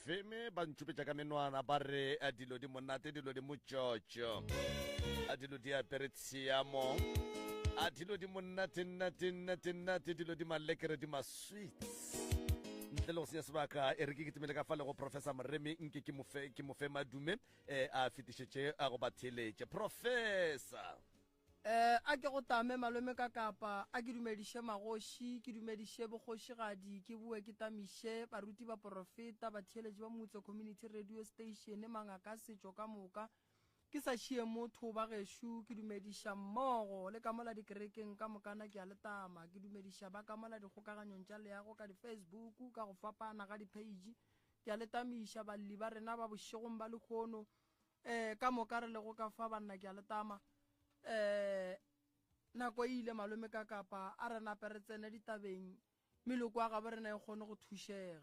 FM ba ntšhupetša ka menwana ba re a dilo di monate dilo di motšotšo a dilo di apere tshiamo a dilo di monate nate nate nate dilo di malekere di masweets ntle le go senya sebaka e re ke kitimele ka fa le go professor moremi nke ke mofe ke mofe madume eh, a fetišetše a go ba theletše professor Eh, a ke go tame malome ka kapa, a ke dumediše magoši, ke dumediše bokgošigadi, ke boe ke tamiše baruti baporofeta, batheeletši ba Motse Community Radio Station, mangaka a setšo ka moka, ke sa šie motho ba gešo, ke dumediša mmogo le ka mola dikerekeng ka mokana ke a le tama, ke dumediša ba ka mola dikgokaganyong tša leago ka di-Facebook ka go fapana ga di-page, ke a le tamiša balli ba rena ba bošegong ba lehono, um ka moka re lego ka fa banna ke a le tama um nako e ile malome ka kapa a re nape re tsene ditabeng meloko ya gabo rena e kgone go thušega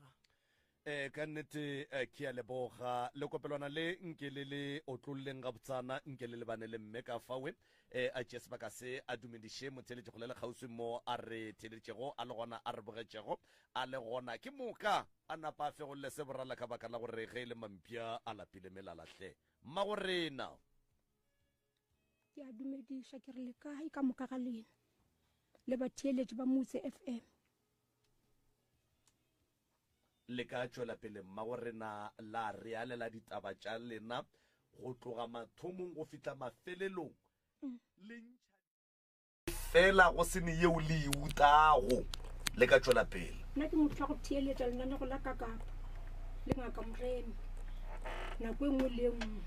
Eh ka nnete eh, ke a leboga le kopelwana le nke le le otlolleng gabotsana nke le lebane le mme ka fawe eh a tšee sebaka se a dumediše motheeletšego le le kgauswi mo a re theeletšego a le gona a re bogetšego a le gona ke moka A napa a fegolle se borala ka baka la gore ge e le mampša a lapile melala hle. Mmagorena! Ke a dumediša ke re le kae ka moka ga lena le batheeletši ba Motse FM. Le ka tšwela pele mmagorena la re alela ditaba tša lena go tloga mathomong go fihla mafelelong le ntšha Fela go se ne yeo le e utago. Le ka tšwela pele. Nna ke motho wa go theeletša lenanego la Kakapa le Ngaka Moremi nako e nngwe le e nngwe.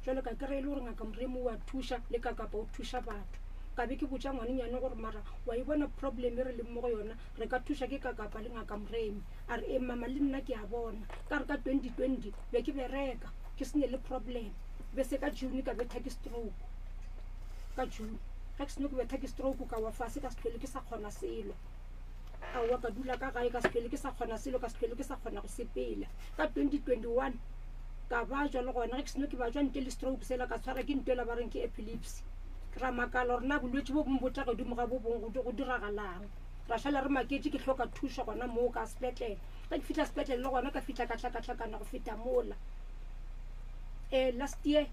Jwale ka kry-a e le gore Ngaka Moremi o a thuša le Kakapa o thuša batho. Ka be ke botša ngwanenyane gore mara wa e bona problem e re leng mo go yona, re ka thuša ke Kakapa le Ngaka Moremi. A re ee mama le nna ke a bona. Ka re ka 2020 be ke bereka ke se ne le problem, be se ka June ka betha ke stroke. Ka June. Ge ke seno ke betha ke stroke ka wa fase ka se hlwele ke sa kgona selo. Aowa ka dula ka gae ka se hlwele ke sa kgona selo ka se hlwele ke sa kgona go sepela. Ka 2021 ka bajwa le gona ge ke seno ke bajwa ntle le stroke sela ka tshwara ke ntwela ba reng ke epilepsy. Ra makala gore na bolwetši bo bongwe bo tla godimo ga bo bongwe go diragalang. Ra šala re maketše ke hloka thušo gona moo ka sepetlele. Ge ke fihla sepetlele le gona ka fihla ka hlakahlakana go feta mola. Eh last year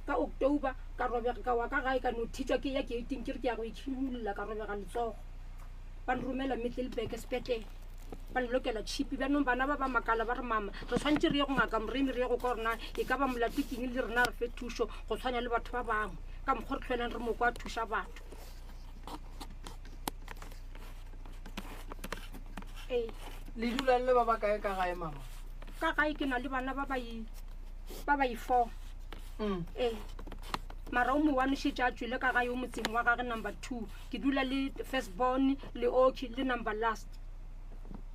Ka October ka robega, ka wa ka gae ka no thitšwa ke ya gate-ing ke re ke ya go itšhidulla ka robega letsogo. Ba nromela Middelburg sepetlele ba nlokela tšhipi. Bjanong bana ba ba makala ba re mama re swanetše re ye go ngaka Moremi re ye go kwa gore na e ka ba molato keng le rena re fe thušo go tshwana le batho ba bangwe ka mokgwa re tlhoelang re mo kwa thuša batho. Ee. Le dula le ba ba kae ka gae mama? Ka gae ke na le bana ba ba i ba ba i-four mm. ee mara o mowane šetše a tšwele ka gae o motseng wa gage number two ke dula le first born le oki le number last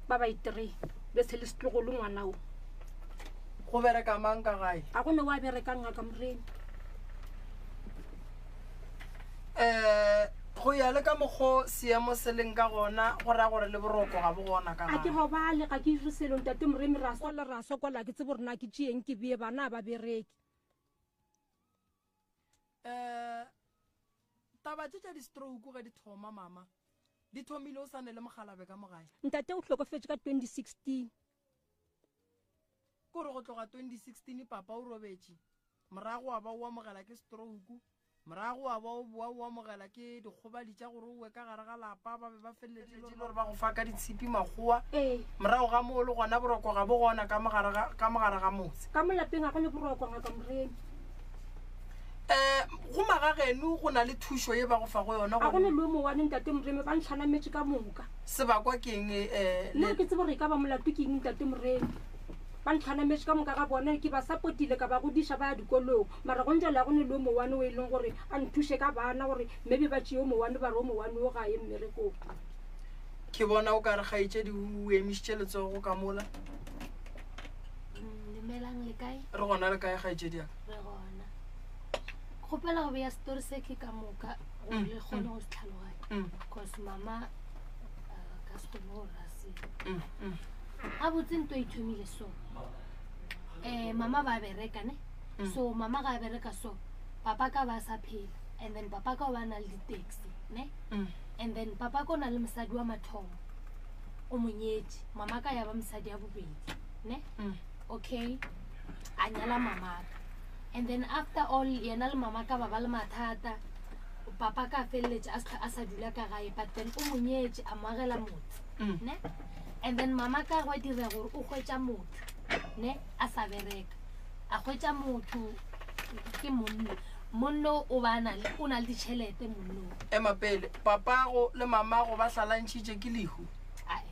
ba ba i-three be se le setlogolo ngwana o go bereka mang ka gae ga go ne wa berekang ngaka morena um go ya le ka mokgo seemo se leng ka gona go raya gore le boroko ga bo gona ka a ke robale ga ke dire selo ntate moremi ra sokola ra sokola ke tsebe gore na ke tšeeng ke bee bana ba bereke um taba tše tša di-stroke ge di thoma mama di thomile o sa ne le mogalabe ka mogae ntate o hlokofetše ka 2016 kore go tloga 2016 papa o robetše morago wa ba o amogela ke stroke Morago wa ba o boa o amogela ke dikgobadi tša gore o we ka gare ga lapa, ba be ba feleletše e le gore ba go fa ka ditshipi makgowa. Morago ga moo le gona boroko ga bo gona ka mo gare ga, ka mo gare ga motse. Ka mo lapeng ga go ne boroko, Ngaka Moremi. Um go magageno go na le thušo ye ba go fago yona Ga go ne le o mowane, Ntate Moremi, ba ntlhanametše ka moka. Sebakwa ke eng? Um Nna ga ke tsebe gore e ka ba molato ke eng, Ntate Moremi. Ba ntlhanametše ka moka ga bona, ke ba sapotile ka ba godiša ba ya dikolong. Mara go njalo ga go ne le o mowane o e leng gore a nthuše ka bana gore maybe ba tšee o mowane ba re o mowane o ga ye mmerekong. Ke bona o ka re kgaetšedi o emišitše letsogo ka mola. Dumelang le kae? Re gona le kae kgaetšedi ya ka? Re gona. Kgopela go beya story se ke ka moka gore mm, le kgone mm. go se tlhaloganya. Mm. Cause mama uh, ka se kgone go ra se. Gabotse nto e thomile so. Eh mama ba bereka ne? Mm. So mama ga a bereka so papa ka ba sa phela and then papa ka o ba na le di-taxi ne mm. and then papa ka o na le mosadi wa mathomo o monyetše mama ka ya ba mosadi ya bobedi ne mm. Okay, a nyala mamaka, and then after all yena le mamaka ba ba le mathata. Papa ka feleletše a se hlwe a sa dula ka gae, but then o mo nyetše, a mo agela motse. Ne, and then mama ka gwa dira gore o hwetša motho, ne, a sa bereka, a hwetša motho ke monna. Monno o ba na le, o na le ditšhelete monno. Ema pele, papago le mamago ba hlalantšhitše ke lehu? Ae,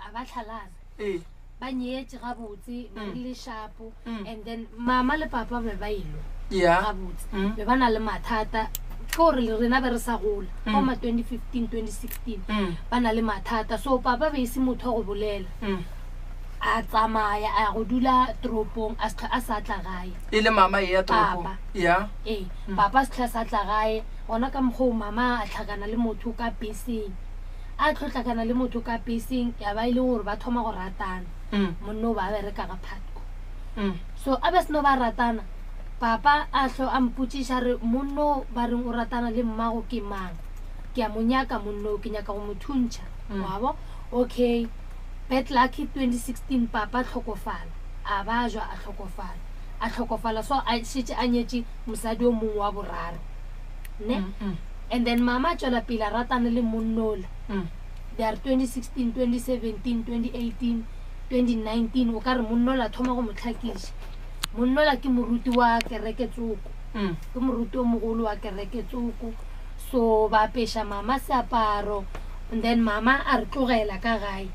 a ba hlalana. Ee. Ba nyetše gabotse, ba le lešapo, and then mama le papa be ba ilo gabotse. Be ba na le mathata, ke gore le rena be re sa gola, ka ma 2015, 2016, ba na le mathata. So papa be e se motho wa go bolela. A tsamaya a ya go dula toropong, a se hlwe a sa tla gae. E le mama e ya toropong? Papa. Ya. Ee, papa a se hlwe a sa tla gae. Gona ka mokgwa o mama a hlakana le motho ka beseng. A tlo hlakana le motho ka beseng, ya ba e le gore ba thoma go ratana. Monna o ba a bereka ga Phatco. So a ba seno ba ratana, papa a hlo a mpotšiša re, monno o ba reng o ratana le mmago ke mang? Ke a mo nyaka monno o, ke nyaka go mo thuntšha. Wa bo? Okay. Bad lucky 2016 papa hlokofala, a ba jwa a hlokofala, a hlokofala so a šetše a nyetše mosadi o mongwe wa boraro, ne? And then mama a tšwela pele a ratana le monnola. They are 2016, 2017, 2018, 2019, o ka re monnola a thoma go mo hlakiša. Monnola ke moruti wa kereke tsoko, ke moruti o mogolo wa kereke tsoko. So ba apeša mama seaparo, and then mama a re tlogela ka gae,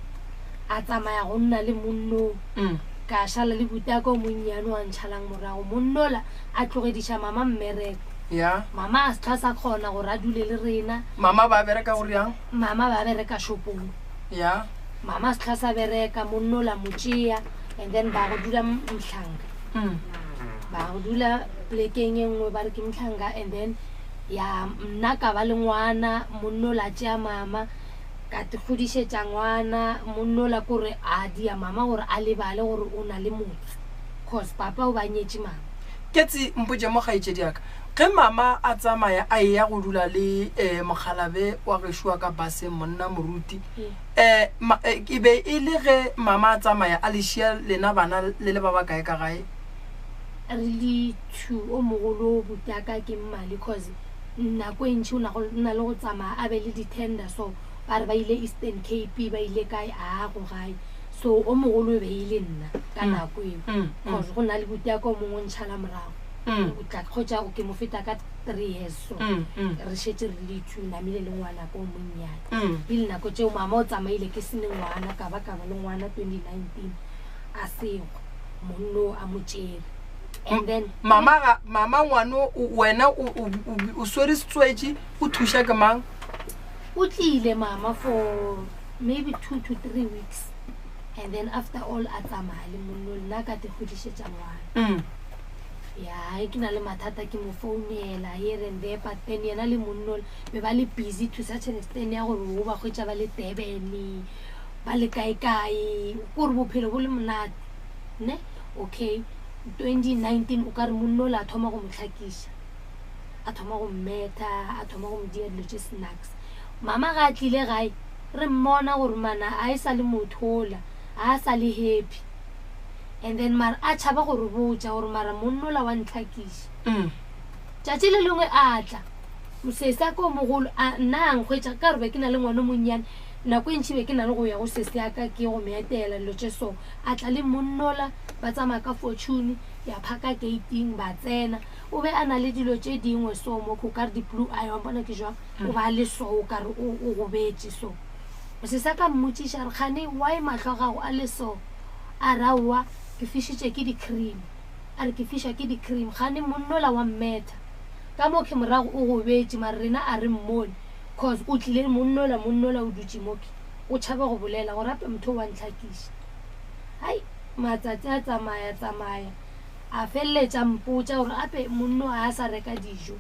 a tsamaya go nna le monnong. Ka šala le butaka o monnyane wa ntšhalang morago. Monnola a tlogediša mama mmereko. Ya. Mama a se hlwa sa kgona gore a dule le rena. Mama ba bereka go riang? Mama ba bereka shopong. Ya. Mama a se hlwa sa bereka, monnola mo tšea, and then ba go dula Mhlanga. Ba go dula plekeng e nngwe ba re ke Mhlanga, and then ya nna ka ba le ngwana, monnola tšea mama, ka te kgodišetša ngwana. Monnola kore a dia mama gore a lebale gore o na le motse, cause papa o ba nyetše mama. Ketsi, mpotše mo kgaetšedi ya ka, ge mama a tsamaya a eya go dula le um mokgalabe wa gešo wa ka baseng, monna moruti, um e be e le ge mama a tsamaya a le šia lena bana le le ba bakae ka gae? Re le two, o mogolo o butaka ke mmale, cause nako e ntši o na go na le go tsamaya a be le di-tender, so ba re ba ile Eastern Cape, ba ile kae, a go gae. So o mogolo e be e le nna ka nako eo, cause go na le butaka o mongwe o ntšhala morago, o tla kgotsa o ke mo feta ka 3 years. So re šetše re le two, namile le ngwana ko monnyane. Le dinako tšeo mama o tsamaile ke sene ngwana, ka ba ka ba le ngwana 2019, a sego monno a mo tšere. And then mama ga mama ngwano wena o swere setswetši, o thuša ke mang? O tlile mama for maybe 2 to 3 weeks, and then after all a tsamaya le monno, nna ka te kgodišetša ngwana. Ya, ke na le mathata ke mo founela here and there, but then yena le monno be ba le busy to such an extent ya gore o ba hwetša ba le Durban, ba le kae kae, kore bophelo bo le monate, ne? Okay, 2019 o ka re monnola a thoma go mo hlakiša, a thoma go mmetha, a thoma go mo dia dilo tše snacks. Mama ga a tlile gae, re mmona gore mana a e sa le motho ola, a sa le happy. And then mara a tšhaba go re botša gore mara monnola wa ntlhakiša. Tšatši le lengwe a tla, mosese a ka o mogolo, a nna a nkgwetša ka gore be ke na le ngwana o monnyane. Nako e ntši be ke na le go ya go sese ya ka ke go mo etela dilo tše so. A tla le monnola, ba tsamaya ka Fortune, ya phaka gating, ba tsena. O be a na le dilo tše dingwe so mo, o ka re di-blue eye, wa mpona ke jwang, o ba le so, o ka re o gobetše so. Sese a ka mmotšiša re, kgane why mahlo a gago a le so? A re aowa, ke fišitše ke di-cream. A re ke fišwa ke di-cream. Kgane monnola wa mmetha. Ka mo ke morago o gobetše, mara rena a re mmone, cause o tlile monnola, monnola o dutše mo ke, o tšhaba go bolela gore ape motho wa ntlhakiša. Hai, matsatsi a tsamaya tsamaya, a feleletša mpotša gore ape monno a sa reka dijo.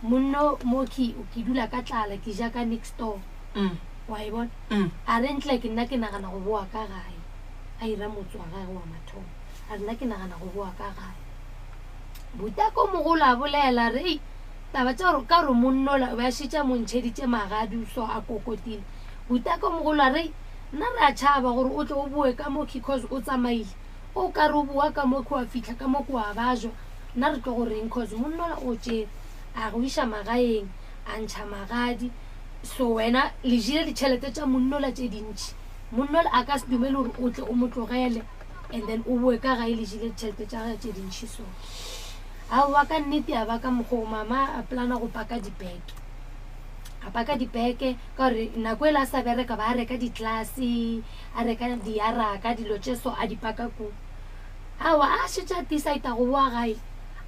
Monno mo ke, ke dula ka tlala, ke ja ka next door. Wa e bona? A re ntle ke nna ke nagana go boa ka gae. A ira motse wa gage wa mathomo. A re nna ke nagana go boa ka gae. Butako mogolo a bolela re, ei, taba tša gore ka gore monnola o be a šetše a mo ntšheditše magadi so a kokotile. Butako mogolo a re, nna re a tšhaba gore o tle o boe ka mo because o tsamaile. O ka re o boa ka mo ke wa fitlha ka mo ke wa bajwa, nna re tlo go reng cause monnola o tšere a go iša magaeng a ntšha magadi so wena le jile ditšhelete tša monnola tše dintši monnola a ka se dumele gore o tle o mo tlogele and then o boe ka gae le jile ditšhelete tša gage tše dintši so aowa ka nnete ya ba ka mokgwa o mama a plana go paka dibeke a paka dibeke ka gore nako e le a sa bereka ba a reka ditlase a reka diaraka dilo tše so a di paka ku aowa a šetše a decida go boa gae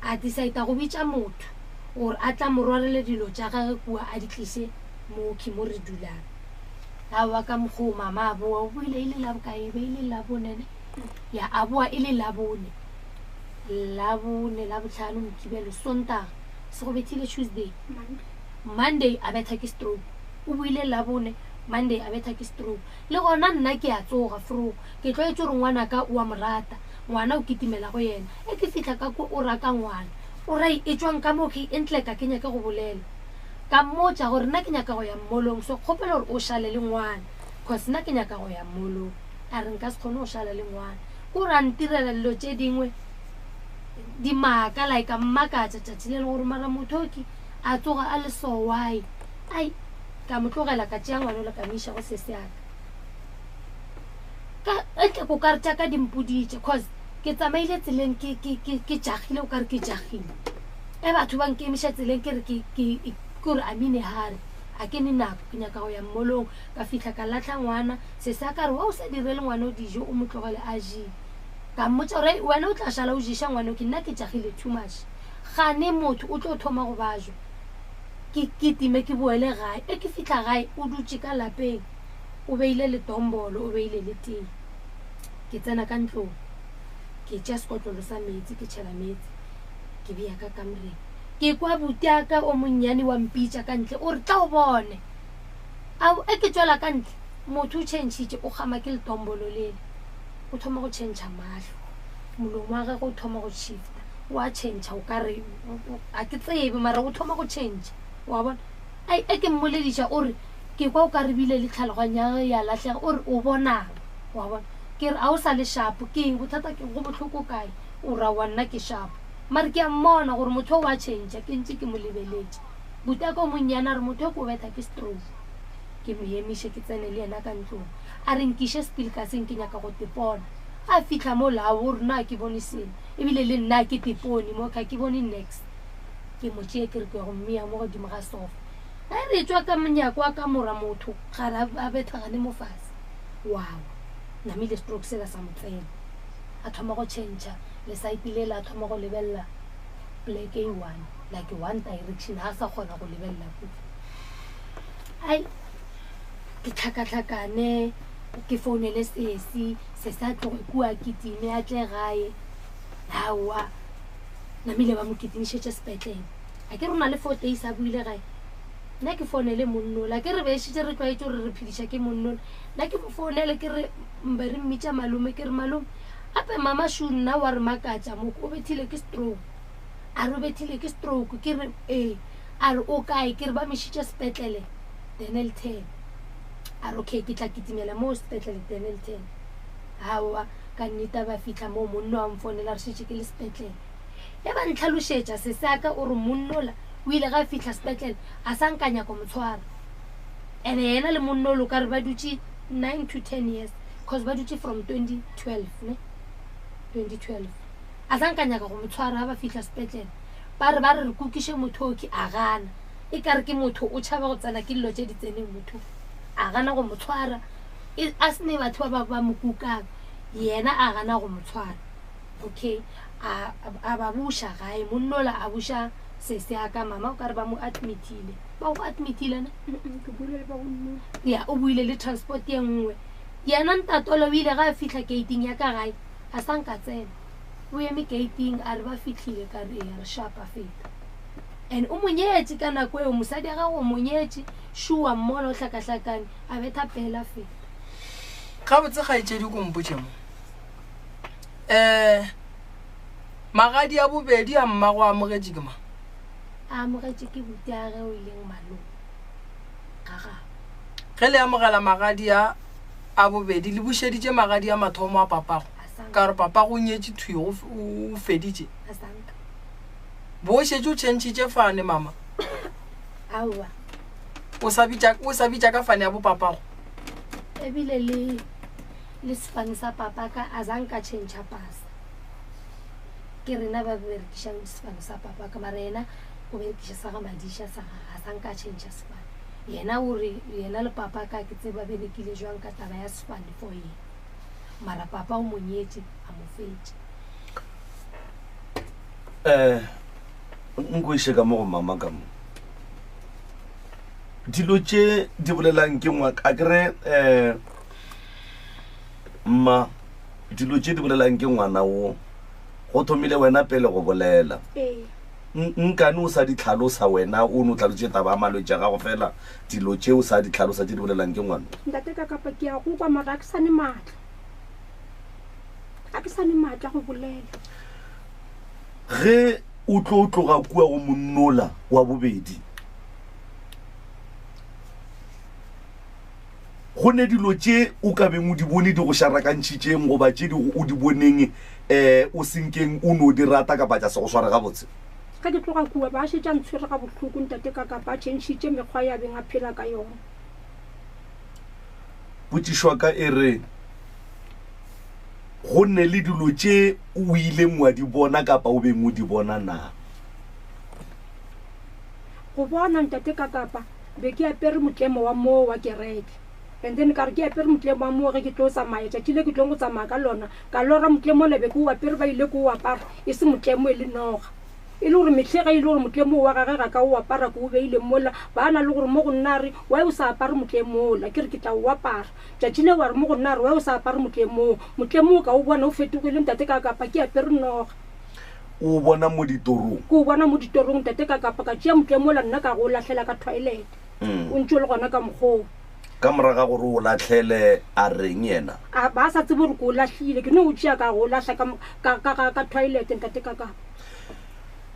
a decida go bitša motho gore a tla mo rwalele dilo tša gage kua a di tliše moki mo re dulang aowa ka mokgwa o mama a boa o boile e le la bokae e be e le labone ne ya a boa e le labone labone labotlhano mokibelo sontaga se go bethile tuesday monday a betha ke stroke o boile labone monday a betha ke stroke le gona nna ke a tsoga fro ke tlwaetse gore ngwanaka o a mo rata ngwana o kitimela go yena e ke fitlha ka ko o raka ngwana o rai e tswang ka mo ke entle ka ke nyake go bolela ka mmotša gore nna ke nyaka go ya mmolong so kgopela gore o šale le ngwana cause nna ke nyaka go ya mmolong a re nka se kgone go šala le ngwana ko re a ntirela dilo tše dingwe dimaka like a mmakatša tšatši le le gore mara motho oke a tsoga a le so why ai ka mo tlogela ka tšea ngwana ole ka mo iša go sese aka ka etle ko kare tša ka di mpoditše cause ke tsamaile tseleng ke ke ke ke jagile o kare ke jagile e batho ba nkemiša tseleng ke re ke ke kore a mine hare a ke ne nako ke nyaka go ya mmolong ka fitlha ka latlha ngwana se sa ka re wa o sa direle ngwana o dijo o mo tlogele a jele ka mmotsa gore wena o tla šala o ješa ngwana o ke nna ke jagile too much gane motho o tlo thoma go bajwa ke kitime ke boele gae e ke fitlha gae o dutše ka lapeng o beile letombolo o beile le tee ke tsena ka ntlong ke tšea sekotlolo sa meetse ke tšhela meetse ke beya ka kamoreng ke kwa butiaka o monnyane wa mpitša ka ntle o re tla o bone ao e ke tswela ka ntle motho o tšhentšhitše o gama ke letombolo lele o thoma go tšhentšha mahlo molomo wa gagwe o thoma go shifta o a tšhentšha o ka re a ke tsebe mara o thoma go tšhentšha wa bona ai e ke mmolediša o re ke kwa o ka re bile le tlhaloganyo ya gage ya lahlega o re o bonang wa bona ke re a o sa le shapo ke eng bothata ke go bohloko kae o ra wa nna ke shapo mare ke a mmona gore motho o a tšhentšha ke ntse ke mo lebeletše butaka o monnyane a re motho o ko betha ke stroke ke mo emiše ke tsene le yena ka ntlong a re nkiše sepilkaseng ke nyaka go tepona a fitlha mo lao o re na ke bone selo ebile le nna ke tepone mo ka ke bone next ke mo tšee ke re ke ya go mmea mo godimo ga sofa ge re tswa ka monyako wa ka mora motho ga re a bethagane mo fase wawa namile stroke sela sa mo tsena a thoma go tšhentšha lesaete lela a thoma go lebelela pleke e one like one direction ga a sa kgona go lebelela kudu ai ke tlhakatlhakane ke founele sesi sesi a tloge kua kitime a tle gae aowa namile ba mo kitimišetše sepetlele a ke re na le four days a buile gae nna ke founele monnola ke re bešitše re tlwaetše gore re phediša ke monnola nna ke mo founele ke re mbe re mmitša malome ke re malome gape mama shu nna wa re makatša moko o bethile ke stroke a re o bethile ke stroke ke re ee a re o kae ke re ba mešitše sepetlele Dennilton a re okay ke tla kitimela moo sepetlele Dennilton aowa ka nnete ba fitlha moo monno a mfonela re šetše ke le sepetlele e ba ntlhalošetša se sa ka o re monnola o ile ga a fitlha sepetlele a sa nka nyako mo tshwara ene yena le monnolo ka re ba dutše 9 to 10 years cause ba dutše from 2012 ne 2012 a sa nka nyaka go mo tshwara ga ba fitlha sepetlele ba re ba re re kukiše motho oke a gana e ka re ke motho o tšhaba go tsena ke dilo tše di tseneng motho a gana go mo tshwara e, a se ne batho ba ba mo kukang yena a gana go mo tshwara okay a a ba buša gae monnola a buša sese a ka mama o ka re ba mo admitile ba go admitile ne ke buile le ba go nna ya o buile le transport ye nngwe yena ntatolo o ile ga a fitlha gating ya ka gae a sa nka tsena o eme gating a re ba fitlhile ka re ee, re shapa feta and o monyetše ka nako eo mosadi ya gago o monyetše shua mmona o hlakahlakane a betha pela feta gabotse kgaetšedi ko mpotše mo um magadi a bobedi a mmago a amogetše ke mang? A amogetše ke butiage o ileng malome ga gabo. Ge le amogela magadi a a bobedi, le bušeditše magadi a mathomo a papago? Ka gore papa go nyetše thwi o o feditše. Bo o šetše o tšhentšhitše fane mama. Aowa. O sa bitša o sa bitša ka fane ya bopapago. Ebile le le sefane sa papa ka a zanka tšhentšha pasa. Ke rena ba berekišang sefane sa papa ka mara yena o berekiša sa ga Madiša sa gage a sanka a tšhentšha sefane. Yena o re yena le papa ka ke tseba berekile jwang ka taba ya sefane for yena. Mara papa o mo nyetše a mo fetše. Eh nko iše ka mo go mama ka mo. Dilo tše di bolelang ke ngwa a kere eh mma dilo tše di bolelang ke ngwana wo go thomile wena pele go bolela. Ee. Nkane o sa di tlhalosa wena o no tlhalositše taba ya malwetši a gago fela dilo tše o sa di tlhalosa tše di bolelang ke ngwana. Ntate ka kapa ke a go kwa mara a ke sa ne maatla. A ke sa ne maatla go bolela. Ge o tlo tloga kua go monnola wa bobedi go ne dilo tše o ka beng o di bone di go šarakantšhitšeng goba tše di o di boneng um o senkeng o no di rata kapa tša se go sware gabotse? Ge ke tloga kua, ba šetše a ntshwere gabohloko ntate ka kapa a tšhentšhitše mekgwa ya beng a phela ka yona. Potšišo ya ka e re, Go ne le dilo tše o ileng wa di bona kapa o beng o di bona na? Go bona ntate ka kapa be ke apere motlemo wa moo wa kereke and then ka re ke apere motlemo wa moo ge ke tlo tsamaya tšatši le ke tlong go tsamaya ka lona ka lora motlemo ola be ke o apere ba ile ke o apara e se motlemo e le noga e le gore mehle ge e le gore motlemo wa gage ga ka o apara ke o beile mola ba na le gore mo go nna a re why o sa apare motlemo ola ke re ke tla o apara tšatši leo a re mo go nna a re why o sa apare motlemo o motlemo o ka o bona o fetogile ntate ka kapa ke apere noga O bona mo ditorong. Ke o bona mo ditorong, tate, ka kapa ka tšea motlemo ola nna ka go o lahlela ka toilet. O ntše o le gona ka mokgwa oo. Ka morago ga gore o o lahlele, a reng yena? A ba a sa tsebe gore ke o lahlile. Ke no o tšea ka go o lahla ka, ka, ka, ka, ka toilet, ntate, ka kapa.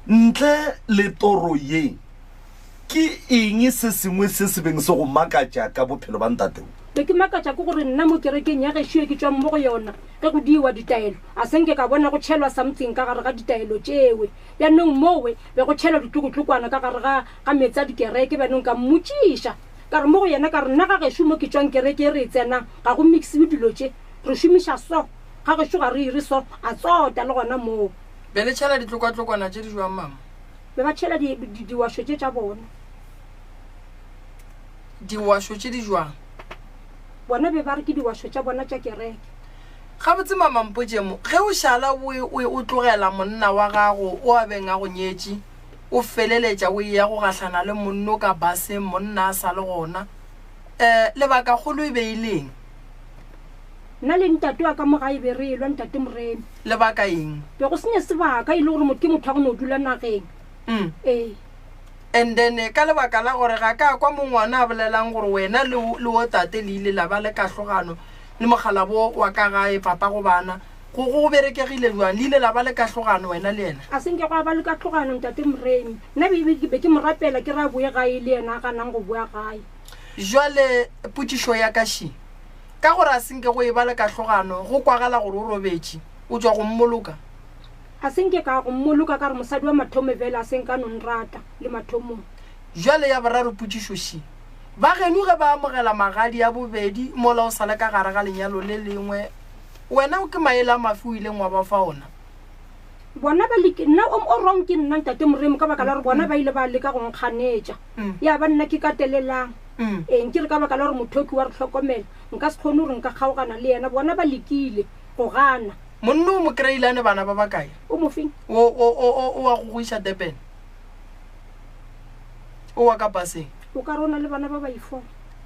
Ntle le toro ye, ke eng se sengwe se se beng se go makatša ka bophelo ba ntate wo? Be ke makatša ke gore nna mo kerekeng ya gešo ye ke tšwang mo go yona, ge go diiwa ditaelo, a se nke ka bona go tšhelwa something ka gare ga ditaelo tšewe. Bjanong mowe be go tšhelwa ditlokotlokwana ka gare ga, ga meetse a dikereke. Bjanong ka mmotšiša, ka re mo go yena, ka re, Nna ga gešo mo ke tšwang kereke e re e tsenang, ga go mixiwe dilo tše. Re šomiša so. Ga gešo ga re ire so. A tsota le gona moo. Be le tšhela ditlokatlokwana tše di jwang, mama? Be ba tšhela di, di, diwašo tše tša bona. Diwašo tše di jwang? Bona be ba re ke diwašo tša bona tša kereke. Gabotse mama mpotše mo, ge o šala o, o, o tlogela monna wa gago o a beng a go nyetše, o feleletša o eya go gahlana le monno ka baseng monna a sa le gona, um lebakakgolo e be e le eng? Nna le ntate wa ka mo gae be re elwa ntate Moremi. Lebaka eng? Be go senya sebaka e le gore motho ke motho wa go no dula nageng. Mm. Ee. And then ka lebaka la gore ga ka kwa mo ngwana a bolelang gore wena le, le wo tate le ile la ba le kahlogano le mokgalabo wa ka gae papa go bana, go, go berekegile jwang? Le ile la ba le kahlogano wena le yena? A se nke gwa ba le kahlogano ntate Moremi. Nna be, be, be ke mo rapela ke re a boe gae le yena a ganang go boa gae. Jwale potšišo ya ka še, ka gore a se nke go e ba le kahlogano, go kwagala gore o robetše, o tšwa go mmoloka? A se nke ka go mmoloka ka re mosadi wa mathomo bjale a se nka no nrata le mathomong. Bjale ya boraro potšišo še, Ba geno ge ba amogela magadi a bobedi mola o sa le ka gare ga lenyalo le lengwe, wena ke maele a mafe o ileng wa ba fa ona? Bona ba leke, nna o, o wrong ke nna Ntate Moremi ka baka la gore bona ba ile ba leka go nkganetša. Ya ba nna ke katelelang. Ee, nke re ka baka la gore mothoki wa re hlokomela, nka se kgone gore nka kgaogana le yena. Bona ba lekile go gana. Monna o mo kry-ile a ne bana ba bakae? O mofeng? O, o, o, o, o wa go go iša Durban. O wa ka paseng. O ka re o na le bana ba baifo.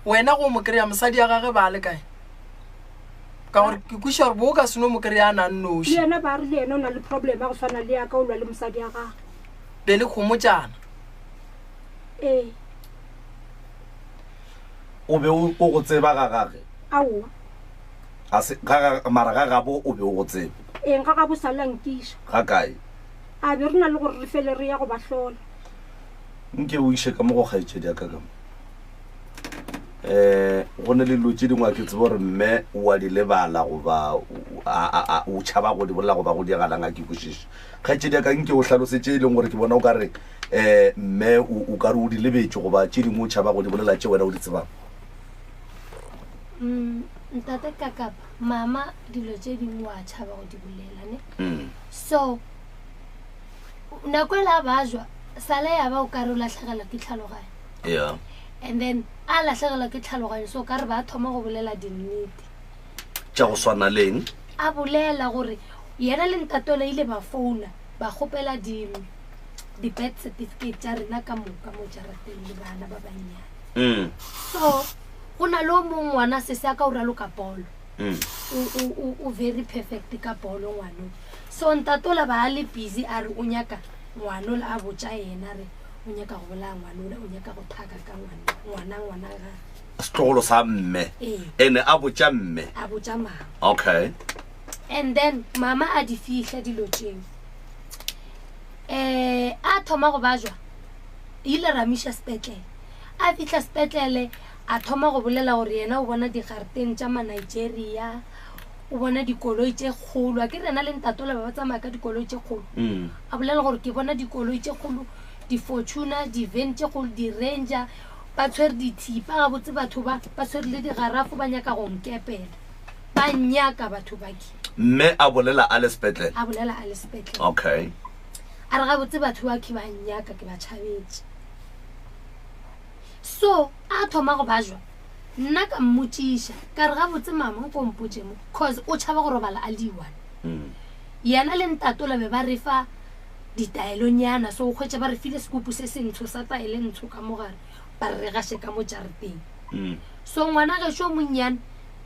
Wena go mo kry-a mosadi ya gage ba le kae? Ka gore ke kwešiša gore bo o ka se no mo kry-a a na nnoši. Le yena ba re le yena o na le problem ya go swana le ya ka, o lwa le mosadi ya gage. Be le khomotšana. Ee. O be o go tseba ga gage? Aowa. Ga se, ga ga, mara ga gabo o be o go tseba? Eng, ga gabo sa le a nkiša. Ga kae? A be re na le gore re fele re ya go ba hlola. Nke o iše ka mo go kgaetšedi ya ka ka mo. Um go ne le dilo tše dingwe a ke tsebe gore mme o a di lebala goba o tšhaba go di bolela goba go diagalang a ke kwešiše. Kgaetšedi ya ka nke o hlalose tše e leng gore ke bona o ka re um mme o ka re o di lebetše goba tše dingwe o tšhaba go di bolela tše wena o di tsebang. Mm, ntate Kakapa, mama dilo tše dingwe wa tšhaba go di bolela ne. Mm. So nako e la bajwa sale ya ba o ka re o latlhegelwa ke tlhaloganyo. Yeah. And then a latlhegelwa ke tlhaloganyo so ka re ba thoma go bolela dinnete. Tša go swana leng? A bolela gore yena le ntatola ile ba founa ba kgopela di di-birth certificate tša rena ka moka mo jarateng le bana ba bannyane. Mm. So go na le o mongwe ngwana sese a ka o raloka bolo. Mm. O very perfect ka bolo ngwano. So ntatola ba a le busy a re o nyaka ngwanola a botša yena re o nyaka go bolaya ngwanola o nyaka go thaka ka ngwana ngwana ngwana ga Setlogolo sa mme. Ee. Ene a botša mme. A botša mama. Okay. And then mama a di fihla dilo tšeo. Eh a thoma go bajwa ile ra miša sepetlele. A fihla sepetlele a thoma go bolela gore yena o bona digareteng tša ma-Nigeria, o bona dikoloi tše kgolo. A ke rena le ntatola ba ba tsamaya ka dikoloi tše kgolo. Mm. A bolela gore ke bona dikoloi tše kgolo, di-Fortuner, di-van tše kgolo, di-Ranger, ba tshwere dithipa gabotse batho ba, ba tshwere le digarafo ba nyaka go nkepela. Ba nnyaka batho ba ke. Mme a bolela a le sepetlele? A bolela a le sepetlele. Okay. A re gabotse batho ba ke ba nnyaka ke ba tšhabetše. So a thoma go bajwa nna ka mmotšiša ka re gabotse mama nko mpotše mo cause o tšhaba go robala a le one. Mm. Yena le ntatola be ba re fa ditaelonyana so o hwetša ba re file sekupu se sentsho sa taele ntsho ka mogare ba re re gaše ka mo jareteng. Mm. So ngwana gešo o monnyane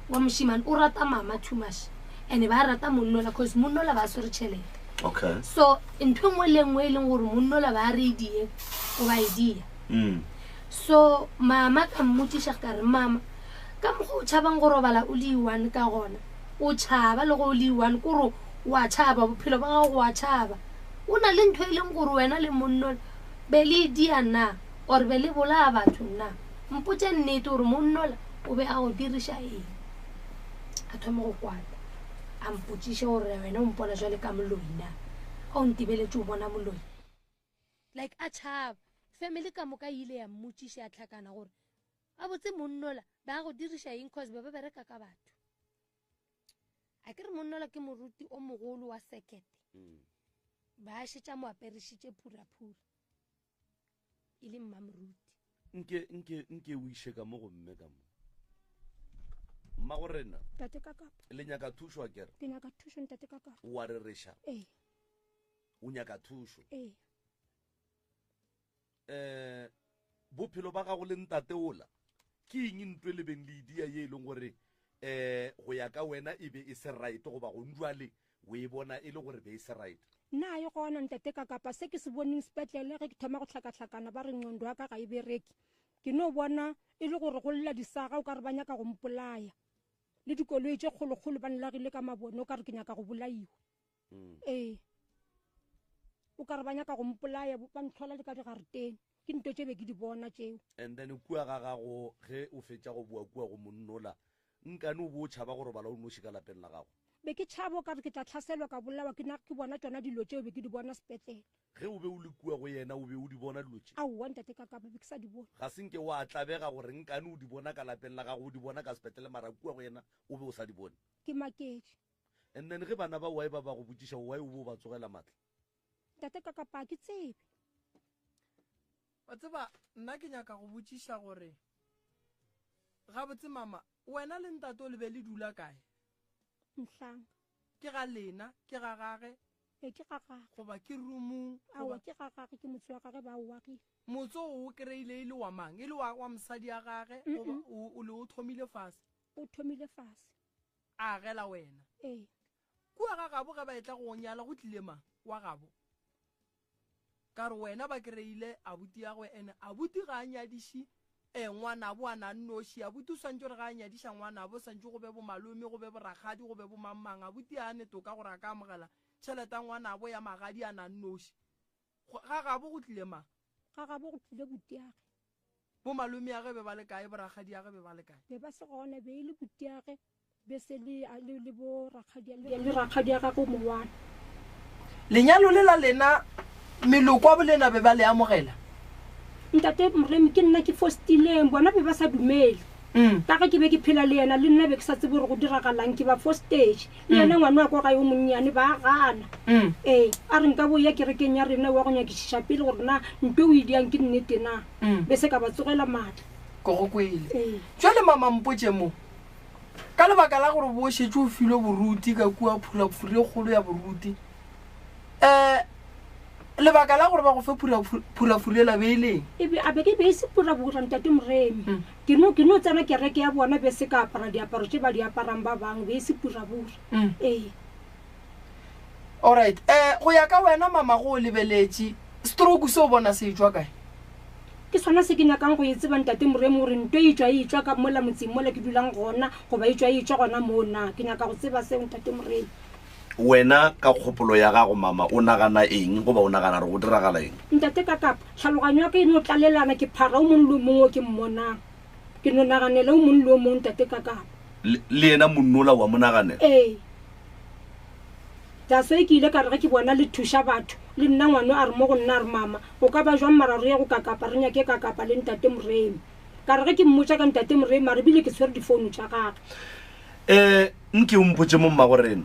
wa mošemane o rata mama too much and ba rata monnola cause monnola ba swere tšhelete. Okay. So ntho e nngwe le nngwe e leng gore monnola ba re e die o ba e dia. Mm. So mama ka mmotšiša ka re mama ka mokgwa o tšhabang go robala o le one ka gona o tšhaba le go o le one kore wa tšhaba bophelo ba gago wa tšhaba o na le ntho e leng gore wena le monnola be le e dia na or be le bolaya batho na mpotše nnete gore monnola o be a go diriša eng a thoma go kwata a mpotšiše gore wena o mpona jwale ka moloi na a o ntebeletše o bona moloi like a tšhaba family ka moka e ile ya mmotšiša ya tlhakana gore a botse monnola ba go diriša eng cause ba ba bereka ka batho a ke re monnola ke moruti o mogolo wa sekete mm. ba šetša mo aperišitše phuraphura e le mmamoruti nke nke nke o iše ka mo go mme ka mo mmago rena Ntate Kakapa. Le nyaka thušo a kere? Ke nyaka thušo ntate Kakapa. O a rereša? Ee. O nyaka thušo? Ee. Eh, bophelo ba gago le ntate ola ke eng ntwe le beng le idia ye e leng gore eh go ya ka wena e be e se right goba go njwale o e bona e le gore be e se right? Nna e gona ntate Kakapa, se ke se boneng sepetlele ge ke thoma go hlakahlakana ba re nqondo ya ka ga e bereke. Ke no bona e le gore go lla disaga o ka re ba nyaka go mpolaya. Le dikoloi tše kgolokgolo ba nlagile ka mabone o ka re ke nyaka go bolaiwa. Mm. Ee. O ka re ba nyaka go mpolaya ba ntlhola le ka digareteng. Ke nto tše be ke di bona tšeo. And then kua ga gago ge o fetša go boa kua go monnola nkane o bo o tšhaba go robala o noši ka lapeng la gago? Be ke tšhaba o ka re ke tla hlaselwa ka bolawa ke na ke bona tšona dilo tšeo be ke di bona sepetlele. Ge o be o le kua go yena o be o di bona dilo tše? Aowa ntate Kakapa be ke sa di bone. Ga se nke wa tlabega gore nkane o di bona ka lapeng la gago o di bona ka sepetlele mara kua go yena o be o sa di bone? Ke maketše. And then ge bana ba why ba ba go botšiša why o be o ba tsogela matla? Ntate Kakapa ga ke tsebe. Wa tseba nna ke nyaka go botšiša gore gabotse mama wena le ntate o le be le dula kae? Mhlanga. Ke ga lena, ke ga gage? Ee, ke ga gage. Goba ke roomong? Aowa, ke ga gage, ke motse wa gage ba o agile. Motse o o kry-ile e le wa mang? E le wa, wa mosadi ya gage goba o, o le o thomile fase? O thomile fase. A agela wena? Ee. Kua ga gabo ge ba etla go go nyala go tlile mang? Wa gabo? Ka re wena ba kry-ile abuti ya gwe ene abuti ga a nyadiše eh, ngwanabo a na nnoši. Abuti o swantše gore ga a nyadiša ngwanabo swantše go be bo malome go be bo rakgadi go be bo mangmang. Abuti a ne toka gore a ka amogela tšhelete ya ngwanabo ya magadi a na nnoši. Ga gabo go tlile mang? Ga gabo go tlile butiage. Bo malomeage be ba le kae, bo rakgadiage be ba le kae? Be ba se gona, be e le butiage be se le, le, le bo rakgadia, le, le rakgadia gagwe o mongwana. Lenyalo le la lena, meloko a bolena be ba le amogela? Ntate Moremi, ke nna ke fostileng, bona be ba sa dumele. Ka ge ke be ke phela le yena, le nna be ke sa tsebe gore go diragalang, ke ba fostetše. Le yena ngwana wa kwa gae o monnyane ba gana. Ee, a re nka bo ya kerekeng ya rena wa go nyakišiša pele gore na nto o e diang ke nnete na. Be se ka ba tsogela maatla. Ke go kwele. Ee. Jwale mama mpotše mo, ka lebaka la gore bo šetše o filwe boruti ka kua phurafuri e kgolo ya boruti, um lebaka la gore ba go fe phurafuri ela be e leng? E be, a be ke be e se purabura ntate Moremi. Ke no, ke no tsena kereke ya bona be se ka apara diaparo tše ba di aparang ba bangwe, be e se purabura. Ee. Alright, um go ya ka wena mama go o lebeletše, stroke se o bona se etšwa kae? Ke sona se ke nyakang go e tseba ntate Moremi gore nto e tšwa e etšwa ka mola motseng mola ke dulang gona goba e tšwa e etšwa gona moo na? Ke nyaka go tseba seo ntate Moremi. Wena ka kgopolo ya gago mama o nagana eng goba o nagana gore go diragala eng? Ntate Kakapa, tlhaloganyo ya ka e no tlalelana ke phara o mongwe le o mongwe o ke mmonang. Ke no naganela o mongwe le o mongwe ntate Kakapa. Le, le yena monnola wa mo naganela? Ee. That's why ke ile ka re ge ke bona le thuša batho, le nna ngwano a re mo go nna a re mama, go ka ba jwang mara re ye go kakapa re nyake kakapa le ntate Moremi. Ka re ge ke mmotša ka ntate Moremi a re bile ke tshwere difounu tša gagwe. Eh, nke o mpotše mo mmagorena.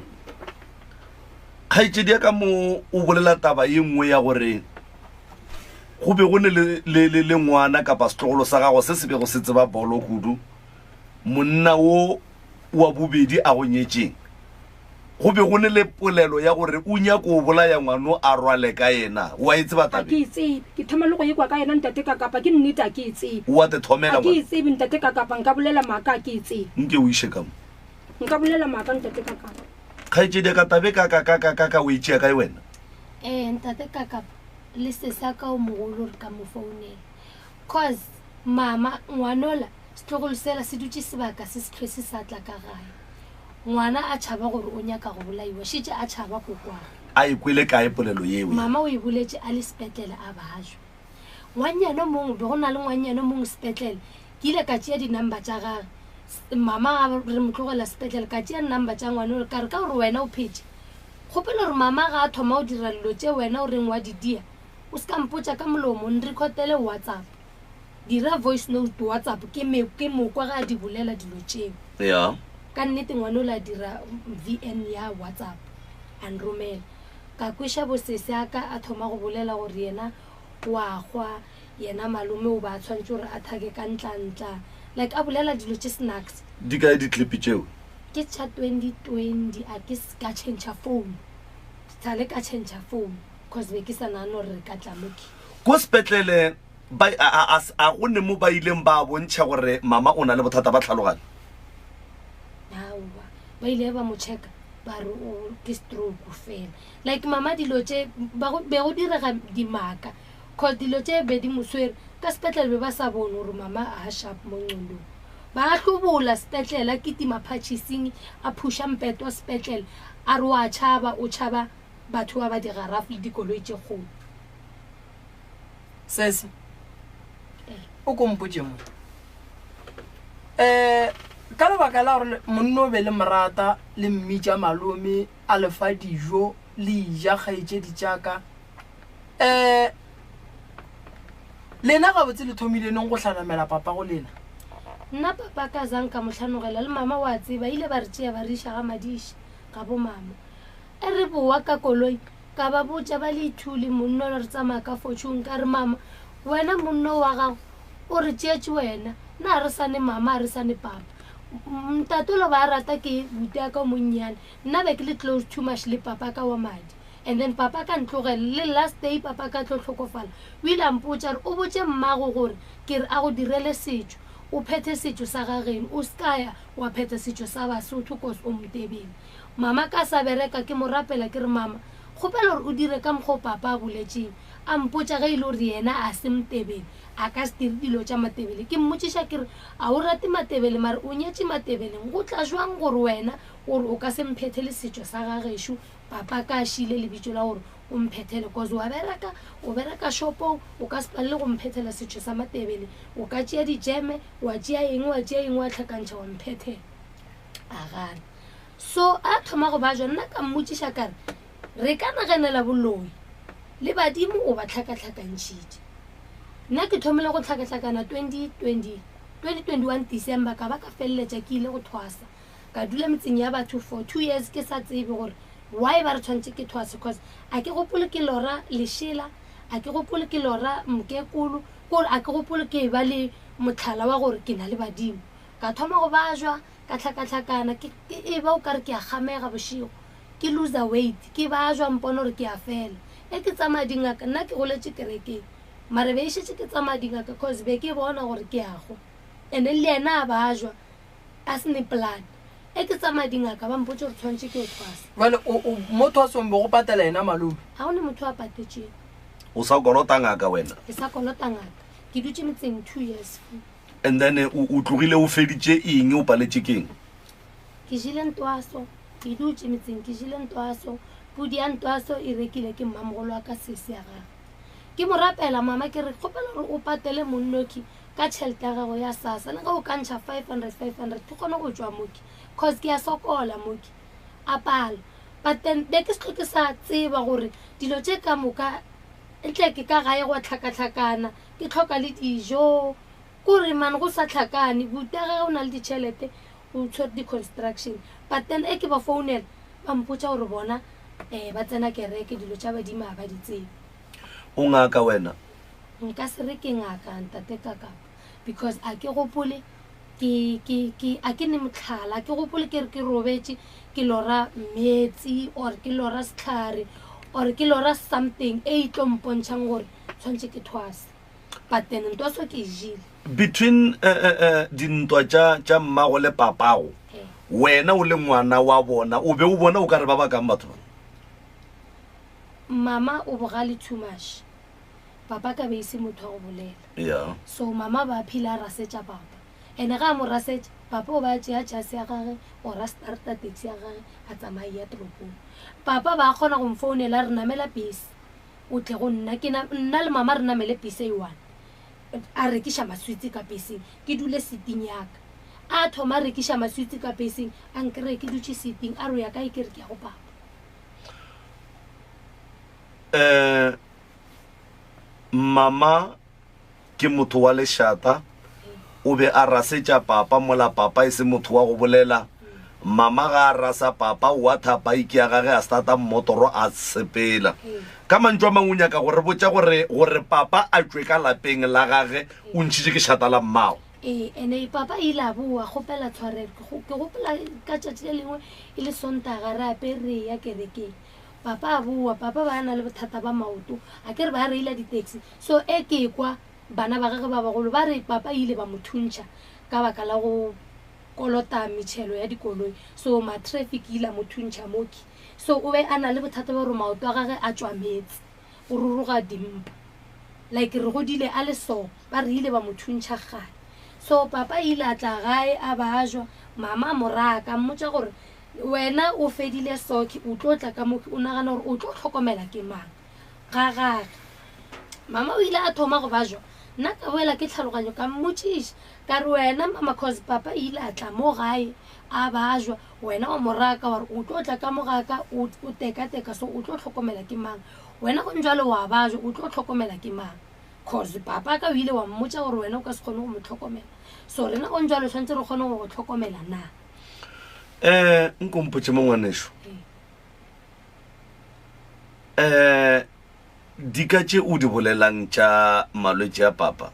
Kgaetšedi ya ka mo o bolela taba ye nngwe ya gore go be go ne le, le, le, le ngwana kapa setlogolo sa gago se se bego se tseba bolo kudu. Monna wo wa bobedi a go nyetšeng, go be go ne le polelo ya gore o nyako o bolaya ngwano a rwale ka yena. O a e tseba A taba ke e? e tsebe. Ke thoma le go e kwa ka yena ntate Kakapa. Ke nnete a ke e tsebe. O a te thomela A ke e ngwana. tsebe ntate Kakapa. Nka bolela maaka a ke e tsebe. Nke o iše ka mo. Nka bolela maaka ntate Kakapa. Kgaetšedi ya ka, taba e ka ka ka ka ka ka o e tšea kae wena? Ee ntate Kakapa, le sesi a ka o mogolo re ka mo founela. Cause mama ngwanola setlogolo sela se dutše sebaka se se hlwe se sa tla ka gae. Ngwana a tšhaba gore o nyaka go bolaiwa, šetše a tšhaba kokwagwe. A e kwele kae polelo yeo? Mama o e boletše a le sepetlele a bajwa. Ngwannyana o mongwe, be go na le ngwannyana o mongwe sepetlele, ke ile ka tšea di-number tša gage. Mama a re mo tlogela sepetlele, ka tšea number tša ngwana ole, ka re ka gore wena o phetše, kgopela gore mama ga a thoma go dira dilo tše wena o reng wa di dia, o se ka mpotša ka molomo, nrekhotele WhatsApp. Dira voice note WhatsApp ke me ke mo kwa ga a di bolela dilo tšeo. Ya. Ka nnete ngwana o la dira VN ya WhatsApp a nromela. Ka kweša bosese a ka a thoma go bolela gore yena wa hwa, yena malome o ba a tshwanetše gore a thake ka ntlantla. Like a bolela dilo tše snacks. Di kae di-clip tšeo? Ke tša 2020 a ke ka change phone. Sale ka change phone cause be ke sa nagane gore re ka tla mo ke. Ko sepetlele Ba, a, a, a, a go ne mo ba ileng ba bontšha gore mama o na le bothata ba tlhaloganyo? Aowa, ba ile ba mo checka ba re o ke stroke fela. Like mama dilo tše ba go be go direga dimaka cause dilo tše be di mo swere ka sepetlele be ba sa bone gore mama a sharp mo ngqondong. Ba hlobola sepetlele a kitima phatšhising a phusha mpete wa sepetlele a re wa tšhaba o tšhaba batho ba ba digarafu le dikoloi tše kgolo. Sesi, o ko mpotše mo. Um ka lebaka la gore monna o be le morata le mmitša malome a le fa dijo le ija kgaetšedi tša ka. Um lena gabotse le thomile neng go hlanamela papa go lena? Nna papa ka zang ka mo hlanogela le mama wa tseba ile ba re tšea ba re iša ga Madiša ga bo mama. E re bowa ka koloi Ka ba botša ba le ithule monno re tsamaya ka fortune ka re mama wena monno wa gago o re tšeetše wena nna ga re sane mama ga re sane papa ntate lo ba rata ke buti ya ka o monnyane nna be ke le close too much le papa ka wa madi and then papa ka ntlogela le last day papa ka tlo tlhokofala o ile a mpotša re o botše mmago gore ke re a go direle setšo o phethe setšo sa gageno o se ka ya wa phetha setšo sa basotho cause o motebele Mama ka sa bereka ke mo rapela ke re mama Kgopela gore o dire ka mokgwa o papa a boletšeng. A mpotša ge e le gore yena a se Motebele, a ka se dire dilo tša Matebele. Ke mmotšiša ke re, A o rate Matebele mare o nyetše Matebeleng, go tla jwang gore wena o re o ka se mphethele setšo sa gagešo papa ka a šiile lebitšo la gore o mphethele? Cause wa bereka, o bereka shopong, o ka se palele go mphethela setšo sa Matebele. O ka tšea dijeme, wa tšea eng, wa tšea eng wa hlakantšha wa mphethela. A gana. So a thoma go bajwa, nna ka mmotšiša ka re, Re ka naganela boloi le badimo o ba hlakahlakantšhitše. Nna ke thomile go hlakahlakana 2020, 2021 December ka ba ka feleletša ke ile go thwasa. Ka dula metseng ya batho for 2 years ke sa tsebe gore why ba re tshwanetše ke thwase cause a ke gopole ke lora lešela, a ke gopole ke lora mokekolo, kore a ke gopole ke eba le mohlala wa gore ke na le badimo. Ka thoma go bajwa, ka hlakahlakana, ke eba o kare ke a kgamega bošego. Ke loser weight, ke bajwa mpona gore ke a fela. E ke tsamaya dingaka, nna ke goletše kerekeng. Mara be e šetše ke tsamaya dingaka cause be ke bona gore ke a hwa. And then le yena a bajwa, a se ne plan. E ke tsamaya dingaka ba mpotša gore tshwanetše ke yo thwasa. Bjale o, o, mo thwasong be go patela yena malome? Ga go ne motho a patetšego. O sa kolota ngaka wena? Ke sa kolota ngaka. Ke dutše metseng 2 years. And then o, o tlogile o feditše eng, o paletše keng? Ke jele ntwaso, ke dutše metseng ke jele ntwaso, pudi ya ntwaso e rekile ke mmamogolo wa ka sesi ya gagwe. Ke mo rapela mama ke re kgopela gore o patele monnoki ka tšhelete ya gago ya SASSA le ge o ka ntšha 500 500 ke kgone go tšwa moki cause ke a sokola moki. A pala. But then be ke se ke sa tseba gore dilo tše ka moka ntle ke ka gae gwa hlakahlakana ke hloka le dijo kore man go sa hlakane buta ge o na le ditšhelete o tshwere di-construction but then e ke ba founela ba mpotša gore bona um ba tsena kereke dilo tša badimo ga ba di tsebe. O ngaka wena? Nka se re ke ngaka ntate Kakapa because a ke gopole ke ke ke a ke ne motlhala ke gopole ke re ke robetše ke lora meetse or ke lora setlhare or ke lora something e e tlo mpontšhang gore tshwanetse ke thwase but then ntwaso ke e jele. Between dintwa tša tša mmago le papago, wena o le ngwana wa bona, o be o bona o ka re ba bakang batho ba? Mama o bogale too much. Papa ka be e se motho wa go bolela. Yeah. So mama ba phila a rasetša papa. Ene ga a mo rasetša, papa o ba tšea jase ya gage or a starta taxi ya gage a tsamaya ya toropong. Papa ba kgona go mfounela re namela bese o tle go nna ke nna le mama re namele bese e one. A rekiša maswitsi ka peseng, ke dule seating ya ka. A thoma a rekiša maswitsi ka peseng, a nkry-e ke dutše seating, a re o ya kae, ke re ke ya go papa. Um mama ke motho wa lešata, o be a rasetša papa mola papa e se motho wa go bolela. Mama ga a rasa papa, o a tha bike ya gage a starta mmotoro a sepela. Ka mantšu a mangwe o nyaka go re botša gore gore papa a tšwe ka lapeng la gage o ntšhitše ke šata la mmago. Ee, ene papa ile a boa kgopela tshwarelo. Ke go, ke gopola ka tšatši le lengwe e le Sontaga re apere re eya kerekeng. Papa a boa, papa ba na le bothata ba maoto, a ke re ba reila di-taxi. So e ke kwa bana ba gagwe ba bagolo ba re papa ile ba mo thuntšha ka baka la go kolota metšhelo ya dikoloi. So ma-traffic ile a mo thuntšha moki. So o be a na le bothata ba gore maoto a gage a tšwa meetse, o ruruga dimpa. Like re godile a le so, ba re ile ba mo thuntšha kgale. So papa ile a tla gae a bajwa, mama a mo raka, a mmotša gore wena o fedile soke, o tlo tla ka moki, o nagana gore o tlo hlokomela ke mang ga gage. Mama o ile a thoma go bajwa, nna ka boela ke tlhaloganyo ka mmotšiša ka re wena mama, cause papa ile a tla mo gae a bajwa, wena wa mo raka wa re o tlo tla ka mo gaka o tekateka, so o tlo hlokomela ke mang? Wena gong jwale wa bajwa, o tlo hlokomela ke mang? Cause papa ka o ile wa mmotša gore wena o ka se kgone go mo hlokomela, so rena gong jwale tshwanetse re kgone go go hlokomela na? Um nko mpotše mo ngwaneso, um dika tše o di bolelang tša malwetši a papa,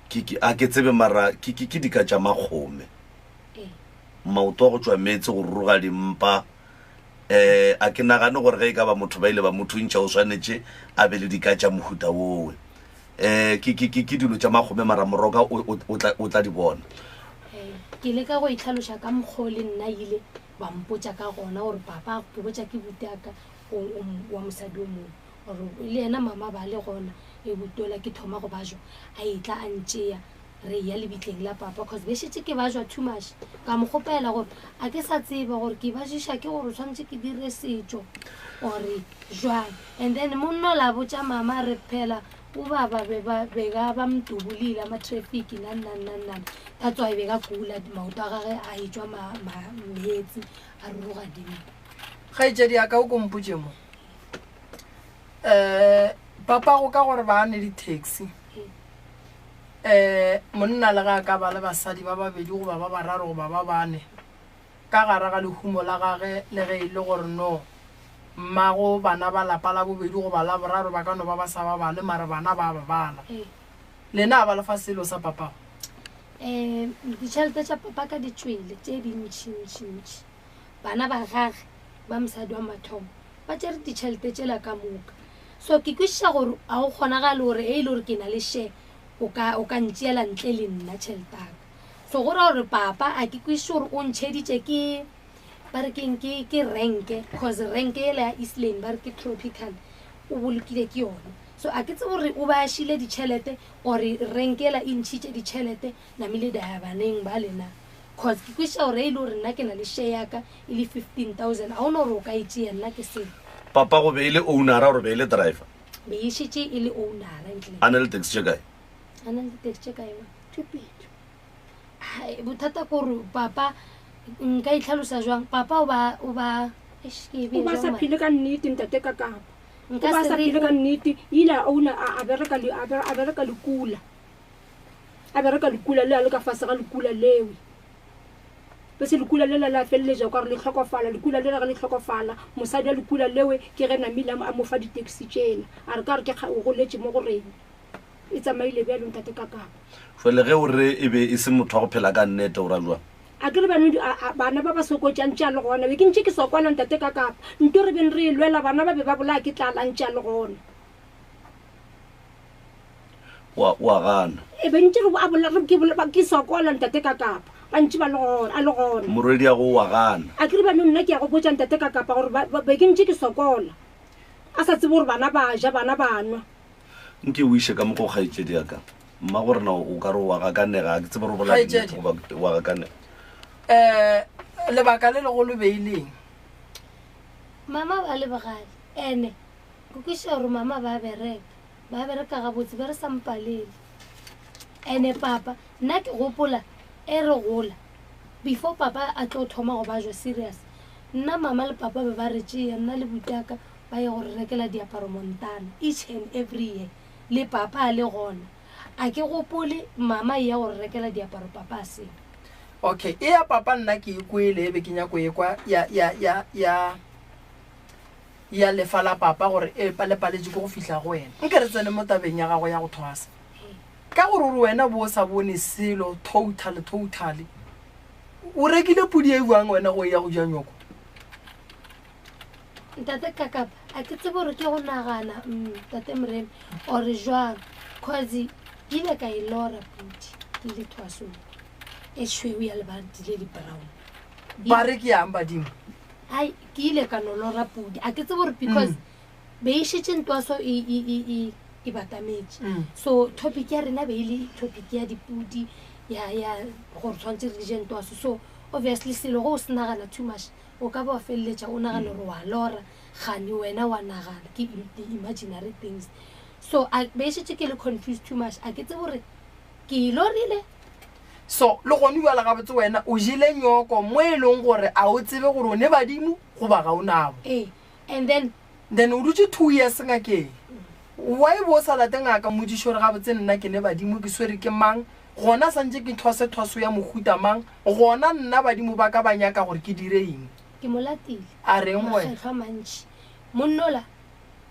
ke, ke, a ke tsebe mara ke, ke, ke dika tša makgome. Maoto a go tšwa meetse, go ruruga dimpa. Um a ke nagane gore ge e ka ba motho ba ile ba mo thuntšha o swanetše a be le dika tša mohuta wowe. Um ke, ke, ke, ke dilo tša makgome mara moroka o, o, o tla, o tla di bona. Ke leka go itlhaloša ka mokgwa o le nna ile ba mpotša ka gona gore papa ke botša ke butaka. wa mosadi o mongwe gore le yena mama ba le gona e butola ke thoma go bajwa a etla a ntšea re ya lebitleng la papa cause be šetše ke bajwa too much ka mo kgopela gore a ke sa tseba gore ke bajiša ke gore tshwanetse ke dire setšo ore jwang and then monna o la botša mama re phela o baba be ba beka ba mdubulile ama-traffic nani nani nani nani that's why beka gula maoto a gage a etšwa meetse a ruruga dimpa Kgaetšedi ya ka o ko mpotše mo. Um papago ka gore ba ne di-taxi um monna le ga a ka ba le basadi ba babedi goba ba bararo goba ba bane ka gare ga lehumo la gage le ge e le gore no mmago bana ba lapa la bobedi goba la boraro ba ka no ba ba sa ba bale mare bana ba ba bala lena a ba lefa selo sa papago um ditšhelete tša papa ka di tšwele tše dintšintšintši bana ba gage ba mosadi wa mathomo ba tšere ditšhelete tšela ka moka so ke kwešiša gore ga go kgonagale gore e le gore ke na le share o ka o ka ntšeela ntle le nna tšhelete aka so go ra gore papa a ke kwešiše gore o ntšheditše ke ba re keng ke ke renke cause renke ele ya east lane ba re ke tropical o bolokile ke yone so a ke tsebe gore o ba šile ditšhelete or renke ela e ntšhitše ditšhelete namile di ya baneng ba lena cause ke kwešiša gore e le gore nna ke na le share yaka e le 15000 a gona gore o ka e tšea nna ke selo papa go be e le ownera gore be e le driver be e šetše e le ownera ntle a na le taxi tše kae a na le di-taxi tše kae ma Tše pedi. Hai, bothata ke gore papa nka itlhalosa jwang papa o ba o ba eish, ke e O bee ba jwang sa mara? phele ka nnete ntate ka kapa. O Nka ba se sa re phele o- ka nnete. Ile a owner a a bereka le a bere- a bereka lekula. A bereka lekula le a le ka fase ga lekula lewe. Bese lekula lela la feleletša ka gore le hlokofala, lekula lela ge le hlokofala, mosadi wa lekula lewe ke ge namile a mo fa di-taxi tšela. A re ka gore ke o goletše mo go rena. E tsamaile bjalo ntate Kakapa. Jwale ge o re e be e se motho wa go phela ka nnete o ra jwang? A ke re bano bana ba ba sokotša ntše a le gona. Be ke ntše ke sokola ntate Kakapa. Nto re beng re e lwela bana ba be ba bolaya ke tlala ntše a le gona. Wa wa gana. E be ntše re a bola re ke bola ke sokola ntate ka kapa ba ntše ba le gona a le gona. Morwediago wa gana. A ke re bano nna ke ya go botša ntate ka kapa gore ba be ke ntše ke sokola a sa tsebe gore bana ba ja bana ba nwa. Nke o iše ka mo go kgaetšedi ya ka. Mma gore na o ka re wa gakanega a ke tsebe gore o bolela Kgaetšedi. nnete goba wa gakanega. Um lebaka le legolo be e leng? Mama ba le bogale ene Ke kwešiša gore mama ba bereka, ba bereka gabotse, be re sa mpalele. Ene papa, nna ke gopola e re gola, before papa a tlo thoma go bajwa serious, nna mama le papa be ba re tšea, nna le butaka ba ye go re rekela diaparo Montana each and every year, le papa a le gona. A ke gopole mama e ya go re rekela diaparo papa a seo. Okay, e ya papa nna ke e kwele e be ke nyako e kwa ya ya ya ya ya lefa la papa gore e le paletše ke go fihla go wena. Nke re tsene mo tabeng ya gago ya go thwasa. Ka gore o re wena bo o sa bone selo totally totally. O rekile pudi e bjang wena go ya go ja nyoko? Ntate Kakapa, a ke tsebe gore ke go nagana mm, Tate Moremi or jwang cause ke ile ka e lora pudi ke ile thwasong e tšhweu ya lebadi le le brown. Ba re ke yang badimo? Ai, ke ile ka no lora pudi. A ke tsebe gore because be e šetše ntwaso e, e, e, e, e batametše. So topic ya rena be e le topic ya dipudi ya ya gore tshwanetse re je ntwaso. So obviously selo go o se nagana too much o ka ba wa feleletša o nagana gore wa lora gane wena wa nagana ke di-imaginary things. So a be e šetše ke le confused too much. A ke tsebe gore ke e lorile. So, le gone bjale gabotse wena o jele nyoko mo e leng gore a o tsebe gore o ne badimo goba ga o nabo. Ee, and then. Then o dutše two years ngakeng. Why bo o sa late ngaka mmotšiše gore gabotse nna ke ne badimo ke swere ke mang, gona santše ke thwase thwaso ya mohuta mang, gona nna badimo ba ka ba nyaka gore ke dire eng? Ke mo latile. A reng go wena? Makgetlho a mantši. Monnola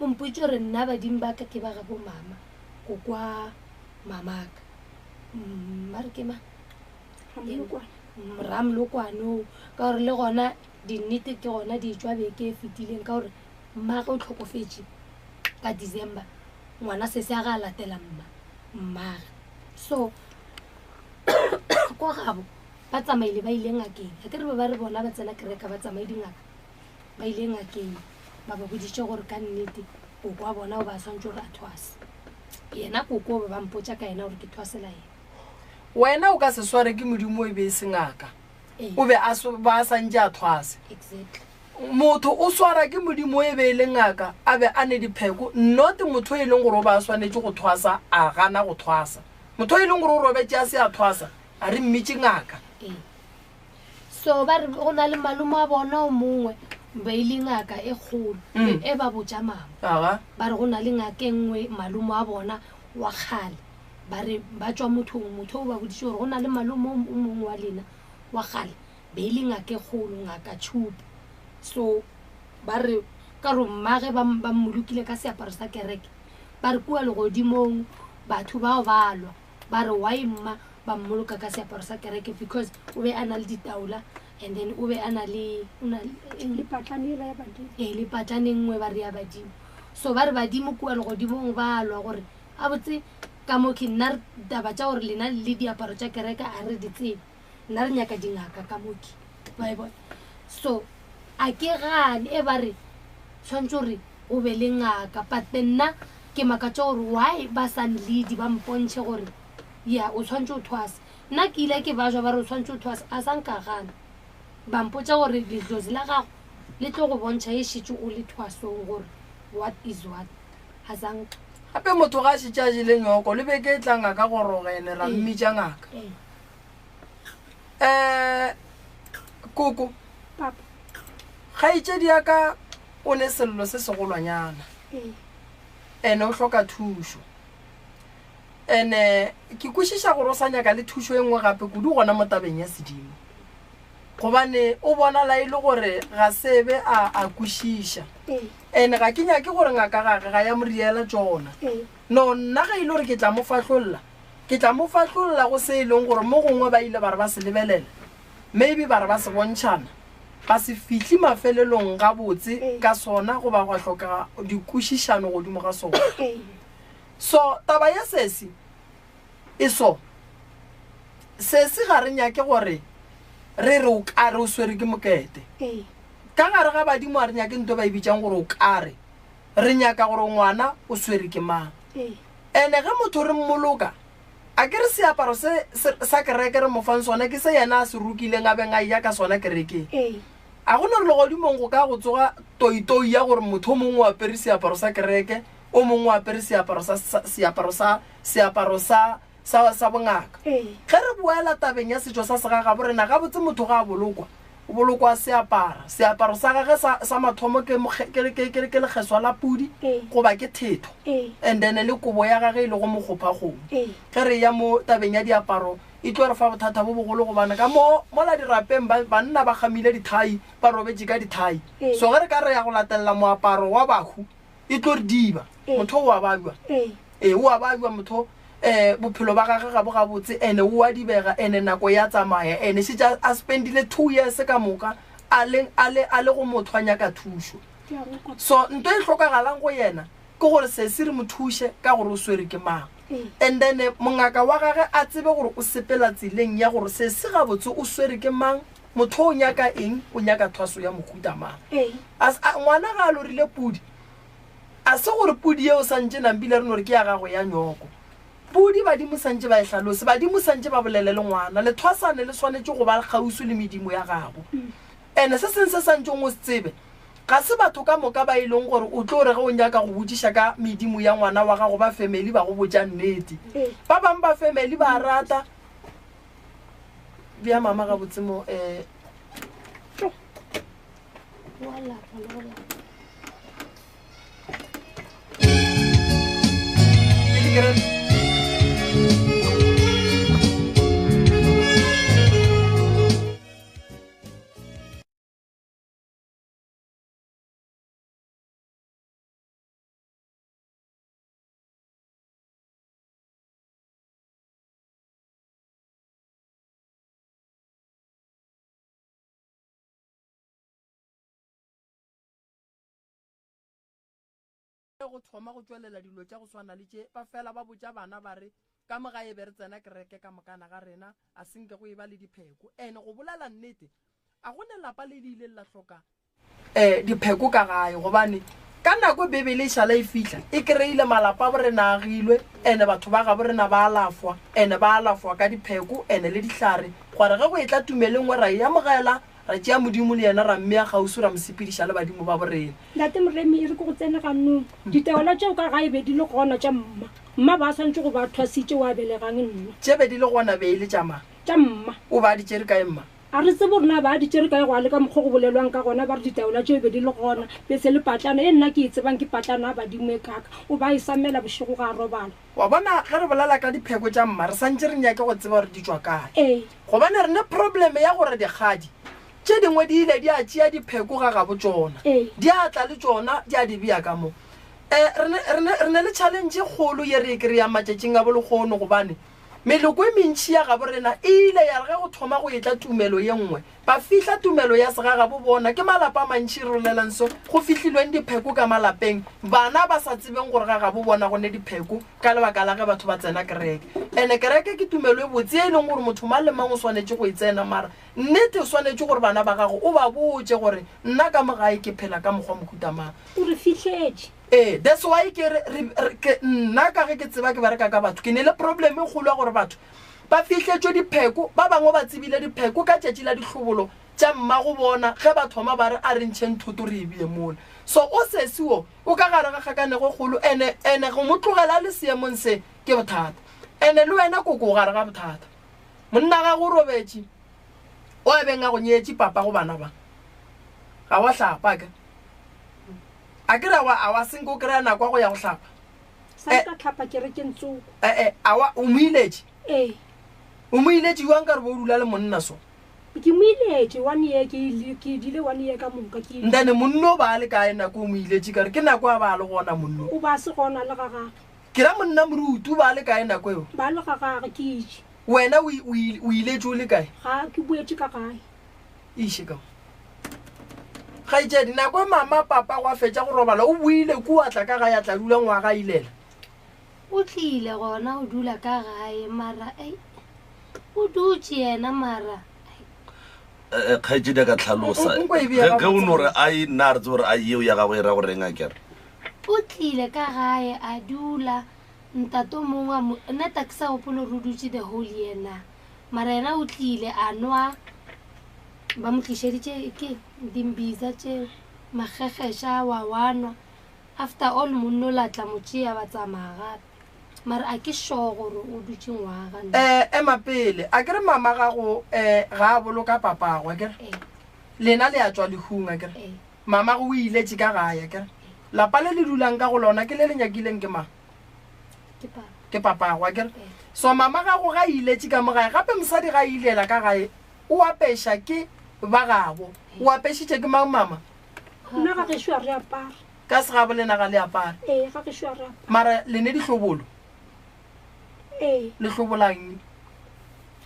o mpotše gore nna badimo ba ka ke ba gabo mama, kokwa mamaka. Ba re ke mang? Ramolokwane. Ramolokwane oo. Ka gore le gona dinnete ke gona di tšwa beke e fetileng ka gore mmagwe o tlhokofetše ka December. Ngwana sese a ga a latela mma mmage. So ko gabo ba tsamaile ba ile ngakeng. A ke re ba re bona ba tsena kereka ba tsamaye dingaka. Ba ile ngakeng. Ba ba boditše gore ka nnete koko wa bona o ba swantše gore a thwase. Yena koko o be ba mpotša ka yena gore ke thwasela yena. Wena o ka se sware ke Modimo e be e se ngaka. O be a ba a santše a thwase. Exactly. Motho o swara ke Modimo e be e le ngaka a be a ne dipheko not motho e leng gore o ba a swanetše go thwasa a gana go thwasa. Motho e leng gore o robetše a se a thwasa a re mmitše ngaka. Ee. So ba re go na le malome wa bona o mongwe be e le ngaka e kgolo e ba botša mama. Aga. Ba re go na le ngaka e nngwe malome wa bona wa kgale ba re ba tšwa mothong motho o ba boditše gore go na le malome o mongwe wa lena wa kgale be e le ngaka e kgolo ngaka tšhupu. So ba re ka gore mmage ba ba mmolokile ka seaparo sa kereke ba re kua legodimong batho bao ba lwa ba re why mma ba mmoloka ka seaparo sa kereke because o be a na le ditaola and then o be a na le le patlane ela ya badimo. Ee, le patlane nngwe ba re ya badimo. So ba re badimo kua legodimong ba lwa gore a botse ka mo ke nna taba tša gore lena le diaparo tša kereke a re di tsebe, nna re nyaka dingaka ka mo ke ba e bona. So a ke gane e ba re tshwanetse gore go be le ngaka, but nna ke makatša gore why ba sa nleade ba mpontšhe gore ya o tshwanetse o thwase. Nna ke ile ke bajwa ba re o tshwanetse o thwase, a sa nka gana. Ba mpotša gore ledlozi la gago le tlo go bontšha e šetše o le thwasong gore what is what. A sa nka. Gape motho ga a šetše a jele nyoko le beke e tla ngaka goroga ene ra mmitša ngaka. Um koko, Papa. kgaetšedi ya ka o ne sello se segolwanyana ene o hloka thušo. Ene ke kwešiša gore o sa nyaka le thušo e nngwe gape kudu gona mo tabeng ya sedimo, gobane o bonala e le gore ga se be a a kwešiša. Ene ga ke nyake gore ngaka gage ga ya mo riela tšona. No, nna ge e le gore ke tla mo fahlolla, ke tla mo fahlolla go se e leng gore mo gongwe ba ile ba re ba se lebelela, maybe ba re ba se bontšhana, ba se fihle mafelelong gabotse ka sona goba gwa hlokega dikwešišano godimo ga sona. So taba ya sesi e so. Sesi ga re nyake gore re re o kare o swere ke mokete. Ka gare ga badimo ga re nyake nto ba e bitšang gore o kare. Re nyaka gore ngwana o swere ke mang. Ene ge motho re mmoloka, a ke re seaparo se sa kereke re mo fang sona ke se yena a se rokileng a beng a eya ka sona kerekeng. A go no re legodimong go ka go tsoga toitoi ya gore motho o mongwe o apere seaparo sa kereke, o mongwe o apere seaparo sa, sa, seaparo sa, seaparo sa, sa, sa bongaka. Ge re boela tabeng ya setšo sa segagabo rena, gabotse motho ga a bolokwa, o bolokwa a se apara. Seaparo sa gage sa, sa mathomo ke, ke, ke, ke, ke lekgeswa la pudi goba ke thetho, and then le kobo ya gage e lego mokgophakgomo. Ge re eya mo tabeng ya diaparo, e tlo re fa bothata bo bogolo gobane ka mo mola dirapeng ba, banna ba kgamile dithai, ba robetše ka dithai. So ge re ka re ya go latelela moaparo wa bahu, e tlo re diba. Motho o a babja. Ee, o a babja motho, um bophelo ba gage ga bo gabotse, ene o a dibega, ene nako ya tsamaya, ene šetše a spendile 2 years ka moka a le, a le, a le go motho a nyaka thušo. So nto e hlokagalang go yena ke gore sesi re mo thuše ka gore o swere ke mang. And then mongaka wa gage a tsebe gore o sepela tseleng ya gore sesi gabotse o swere ke mang, motho o nyaka eng, o nyaka thwaso ya mohuta mang. A, a, ngwana ga a lorile pudi, a se gore pudi yeo santše nampile re no re ke ya gago ya nyoko. Pudi badimo santše ba e hlalose, badimo santše ba bolele le ngwana. Lethwasane le swanetše go ba kgauswi le medimo ya gabo. Ene se seng se santšeng o se tsebe, ga se batho ka moka ba e leng gore o tlo re ge o nyaka go botšiša ka medimo ya ngwana wa gago ba family ba go botša nnete. Ba bang ba family ba rata bja mama gabotse mo um Wa lapa le go lapa. Ke di kry-e. Go thoma go tšwelela dilo tša go swana le tše, ba fela ba botša bana ba re, Ka mo gae be re tsena kereke ka mokana ga rena, a se nke go eba le dipheko. Ene go bolela nnete, a go ne lapa le le ileng la hloka. um dipheko ka gae gobane ka nako e Bibele e šala e fihla e kry-ile malapa a borena a agilwe ene batho ba gabo rena ba alafwa ene ba alafwa ka dipheko ene le dihlare gore ge go etla tumelo e nngwe ra e amogela ra tšea Modimo le yena ra mmea kgauswi ra mo sepediša le badimo ba borena. Ntate Moremi, e re ke go tsene ganong. Ditaola tšeo ka gae be di le gona tša mma. Mma ba swanetše go ba thwasitše wa belegang nna. Tše be di le gona be e le tša mang? Tša mma. O ba di tšere kae mma? A re tsebe gore na ba di tšere kae go a le ka mokgwa go bolelwang ka gona, ba re ditaola tšeo be di le gona, be se le patlana ye nna ke e tsebang ke patlana ya badimo e kaka, o ba e samela bošego ga a robala. Wa bona, ge re bolela ka dipheko tša mma, re santše re nyake go tseba gore di tšwa kae. Ee. Gobane re ne problem ya gore dikgadi tše dingwe di ile di a tšea dipheko ga gabo tšona, Ee. di a tla le tšona di a di bea ka mo. Um re ne, re ne, re ne le challenge e kgolo ye re e kry-ang matšatšing a bolekgono gobane Meloko e mentši ya gabo rena e ile ya re ge go thoma go etla tumelo ye nngwe, ba fihla tumelo ya segagabo bona. Ke malapa a mantši re bolelang so, go fihlilweng dipheko ka malapeng, bana ba sa tsebeng gore ga gabo bona go ne dipheko ka lebaka la ge batho ba tsena kereke. Ene kereke ke tumelo e botse ye e leng gore motho mang le mang o swanetše go e tsena, mara nnete o swanetše gore bana ba gago o ba botše gore nna ka mo gae ke phela ka mokgwa mohuta mang. O re fihletše. Ee, that's why ke re, re, re, ke, nna ka ge ke tseba ke bereka ka batho, ke ne le problem e kgolo ya gore batho ba fihletšwe dipheko, ba bangwe ba tsebile dipheko ka tšatši la dihlobolo tša mmago bona ge ba thoma ba re a re ntšheng thoto re e bee mola. So o sesi wo o ka gare ga kgakanego e kgolo ene, ene go mo tlogela a le seemong se ke bothata. Ene le wena koko o gare ga bothata. Monna gago o robetše, o a beng a go nyetše papa go bana ba. Ga wa hlapa akere? A ke re awa, awa senke o kry-a nako ya go ya go hlapa. Sa Eh. ka tlhapa kerekeng tsoko. Eh, eh, awa, o mo iletše. Ee. O mo iletše jwang ka re bo o dula le monna so? Ke mo iletše one year, ke ile, ke dile one year ka moka ke ile. Then monno o ba a le kae nako o mo iletše ka re ke nako a ba a le gona monno. O ba se gona le ga gage. Ke ra monna moruti o ba a le kae nako eo? Ba le ga gage ke itše. Wena o, o, o iletše o le kae? Ga ke boetše ka gae. Iše ka mo. Kgaetšedi, nako e mama papa go a fetša go robala o boile kua tla ka gae a tla dula ngwaga a ilela. O tlile gona o dula ka gae mara ei o dutše yena mara eh, eh, kgaetšedi a ka tlhalosa ge o no re ai nna a re tse gore ai eo ya gago e ra go reng a kere o tlile ka gae a dula ntate o mongwe nna ta ke sa gopolo gore o dutše the whole year na mara yena o tlile a nwa ba mo tlišeditše ke dimbiza tše magegeša wa wanwa after all monno o la tla mo tšea ba tsamaya gape mara a ke sure gore o dutše ngwaga um ema pele a kere mama gago um ga a boloka papago a kere ee lena le a tšwa lehung a kere ee mamago o iletše ka gae a kere lapa le le dulang ka go lona ke le le nyakileng ke mang ke papa ke papago a kere Ee. so mama gago ga iletše ka mo gae gape mosadi ga ilela ka gae O apeša ke ba gabo. O apešitše ke mang mama? Nna ga gešo a re apare. Ka segabo lena ga le apare. Ee, ga gešo a re apare. Mara le ne dihlobolo? Ee. Le hlobolang?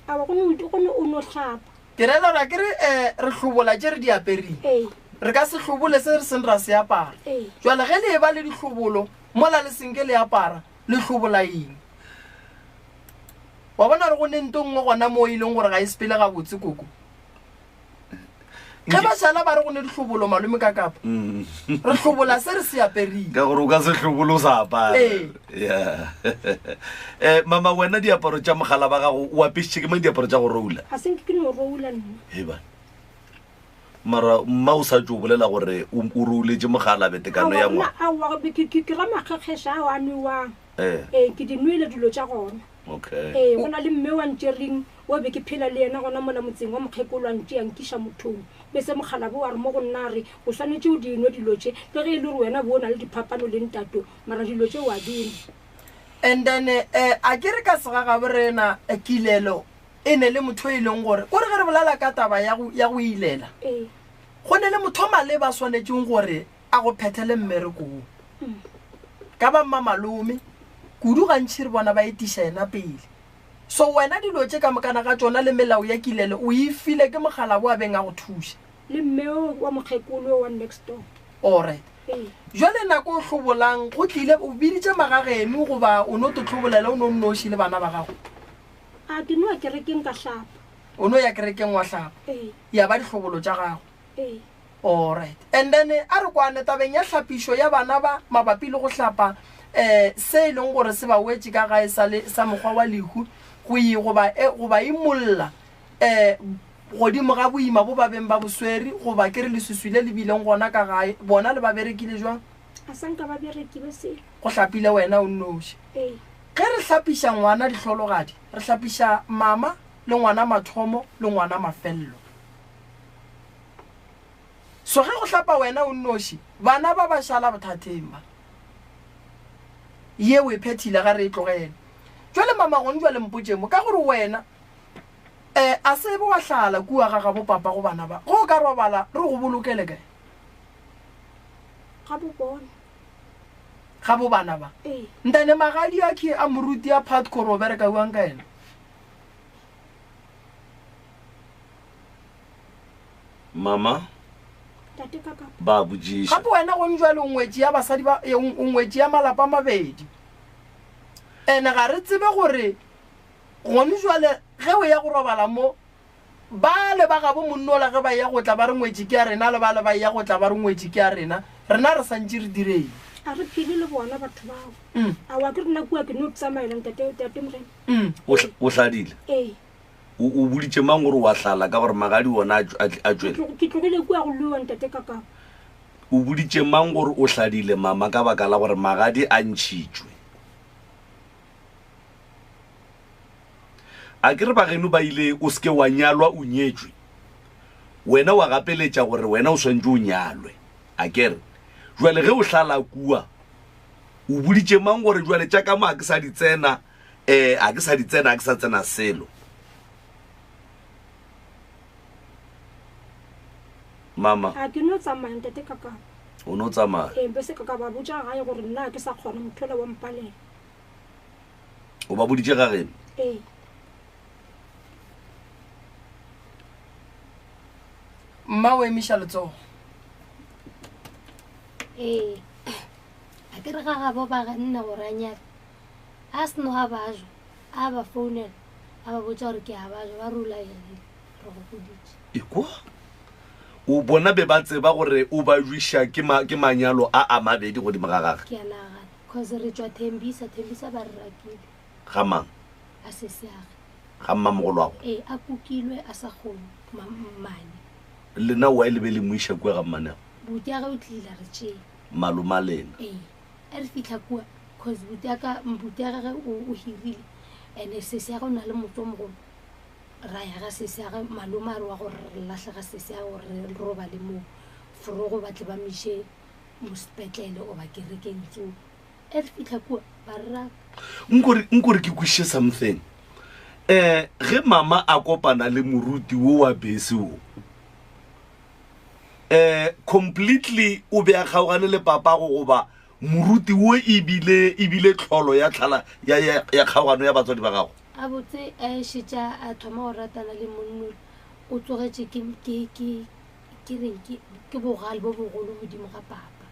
Awa go no go no o no hlapa. Ke rela gore a ke re eh, re hlobola tše re di apereng. Ee. Re ka se hlobole se re seng ra se apara. Ee. Jwale ge le eba le dihlobolo mola le senke le apara, le hlobola eng? Wa bona re go ne nto nngwe gona moo e leng gore ga e sepele gabotse koko. Ge ba šala ba re go ne dihlobolo malome ka kapa. Mm. Re hlobola se re se aperile. Ka gore o ka se hlobole o sa apara. Ee. Yeah. Eh, mama wena diaparo tša mogala ba gago o apešitše ke mang diaparo tša go roula? Ga se nke ke no roula nna. Heba. Mara mma o sa tšo bolela gore o o rouletše mogala betekano ya ngwana. Aowa ke ke ke ra makgekgeša ao a nwewang. Ee. Ee, ke di nwele dilo tša gona. Okay. Ee, go na le mme wa ntšereng wa be ke phela le yena gona mola motseng wa mokgekolo a ntšea nkiša mothong. Be se mokgalabo wa re mo go nna a re, O swanetše o di nwe dilo tše, le ge e le gore wena bo o na le diphapano le ntato, mara dilo tše o a di nwa. And then eh, a ke re ka segagabo rena eh, kilelo e ne le motho e leng gore kore ge re bolela ka taba ya go, ya go ilela Ee. go ne le motho o maleba a swanetšeng gore a go phethele mmereko wo. Ka ba mmamalome, kudu gantši re bona ba etiša yena pele. So wena dilo tše ka mokana ga tšona le melao ya kilelo o e file ke mokgalabo a beng a go thuša. Le mme o wa mokgekolo o wa next door. Alright. Ee. Jwale nako o hlobolang go tlile o biditše magageno goba o no to hlobolela o no nnoši le bana ba gago? A ke no ya kerekeng ka hlapa. O no ya kerekeng wa hlapa? Ee. Ya ba dihlobolo tša gago? Ee. Alright. And then a re kwane tabeng ya hlapišo ya bana ba mabapi le go hlapa um se e leng gore se ba wetše ka gae sa le sa mokgwa wa lehu go i goba e go ba imolla um godimo ga boima bo ba beng ba bo swere goba ke re leswiswi le le bileng gona ka gae bona le ba berekile jwang? A sa nka ba berekile selo. Go hlapile wena o nnoši. Ee. Ge re hlapiša ngwana dihlologadi re hlapiša mama le ngwana mathomo le ngwana mafello. So ge go hlapa wena o nnoši, bana ba ba šala bothateng ba. Ye o e phethile ga re e tlogele. Jwale mama gong jwale mpotše mo, ka gore wena eh a se be wa hlala kua ga gabo papa go bana ba. Ge o ka robala re go bolokele kae? Ga bo bona. Ga bo bana ba. Ee. Ntane magadi a khe a moruti a Phatco re o bereka bjang ka yena? Mama, Tate ka kapa. ba botšiša. Gape wena gong jwale o ngwetši ya basadi ba, e, o ngwetši ya malapa a mabedi. Ene ga re tsebe gore gone jwale ge o ya go robala mo, bale ba gabo monnola ge ba eya go tla ba re ngwetši ke ya rena, le bale ba eya go tla ba re ngwetši ke ya rena, rena re santše re direng? A re phele le bona batho bao. Mm. Aowa ke re nna kua ke no tsamaela ntate, tate Morena. Mm. O hla- o hladile? Ee. O, o boditše mang gore wa hlala ka gore magadi ona a tšw- a tl- a tšwele? Ke tlogile kua go lwewa ntate ka kapa. O boditše mang gore o hladile mama ka baka la gore magadi a ntšhitšwe? A ke re bageno ba ile o se ke wa nyalwa o nyetšwe, wena wa gapeletša gore wena o swantše o nyalwe. A ke re jwale ge o hlala kua o boditše mang gore jwale tša ka mo a ke sa di tsena, um a ke sa di tsena, a ke sa tsena selo? Mama. A ke no tsamaya ntate ka kapa. O no tsamaya? Ee, be se ka ka ba botša gae gore nna a ke sa kgona, motho yola wa mpalela. O ba boditše ga geno? Ee. Mma o emiša letsogo. Ee, a ke re ga gabo ba ganne gore a nyale, a seno a bajwa, a ba founela, a ba botša gore ke a bajwa, ba re o laegile, re go boditše. Ekwa, o bona be ba tseba gore o bajwiša ke ma, ke manyalo a a mabedi godimo ga gage? Ke a nagana, cause re tšwa Thembisa, Thembisa ba re rakile. Ga mang? A sesiage. Ga mmamogolwago? Ee, a kukilwe a sa kgone, ma, mmane. Lena why le be le mo iša kua ga mmanego? Buti ya ge o tlile a re tšee. Maloma lena? Ee, a re fihla kua, cause buti ya ka, buti ya gage o, o hirile, and-e sesi ya ge o na le motse o mogolo. Ra ya ga sesi ya ge, malome a re wa gore re lahle ga sesi ya gore re robale moo, forogo ba tle ba mo iše mo sepetlele goba kerekeng tsoo. E re fihla kua, ba re raka. Nkore, nkore ke kwešiše something. Um ge mama a kopana le moruti wo wa bese wo, um completely o be a kgaogane le papago goba moruti wo e bile, e bile tlholo ya tlhala ya, ya, ya kgaogano ya batswadi ba gago? Gabotse a šetša a thoma go ratana le monnola, o tsogetše ke, ke, ke, ke reng, ke, ke bogale bo bogolo godimo ga papa.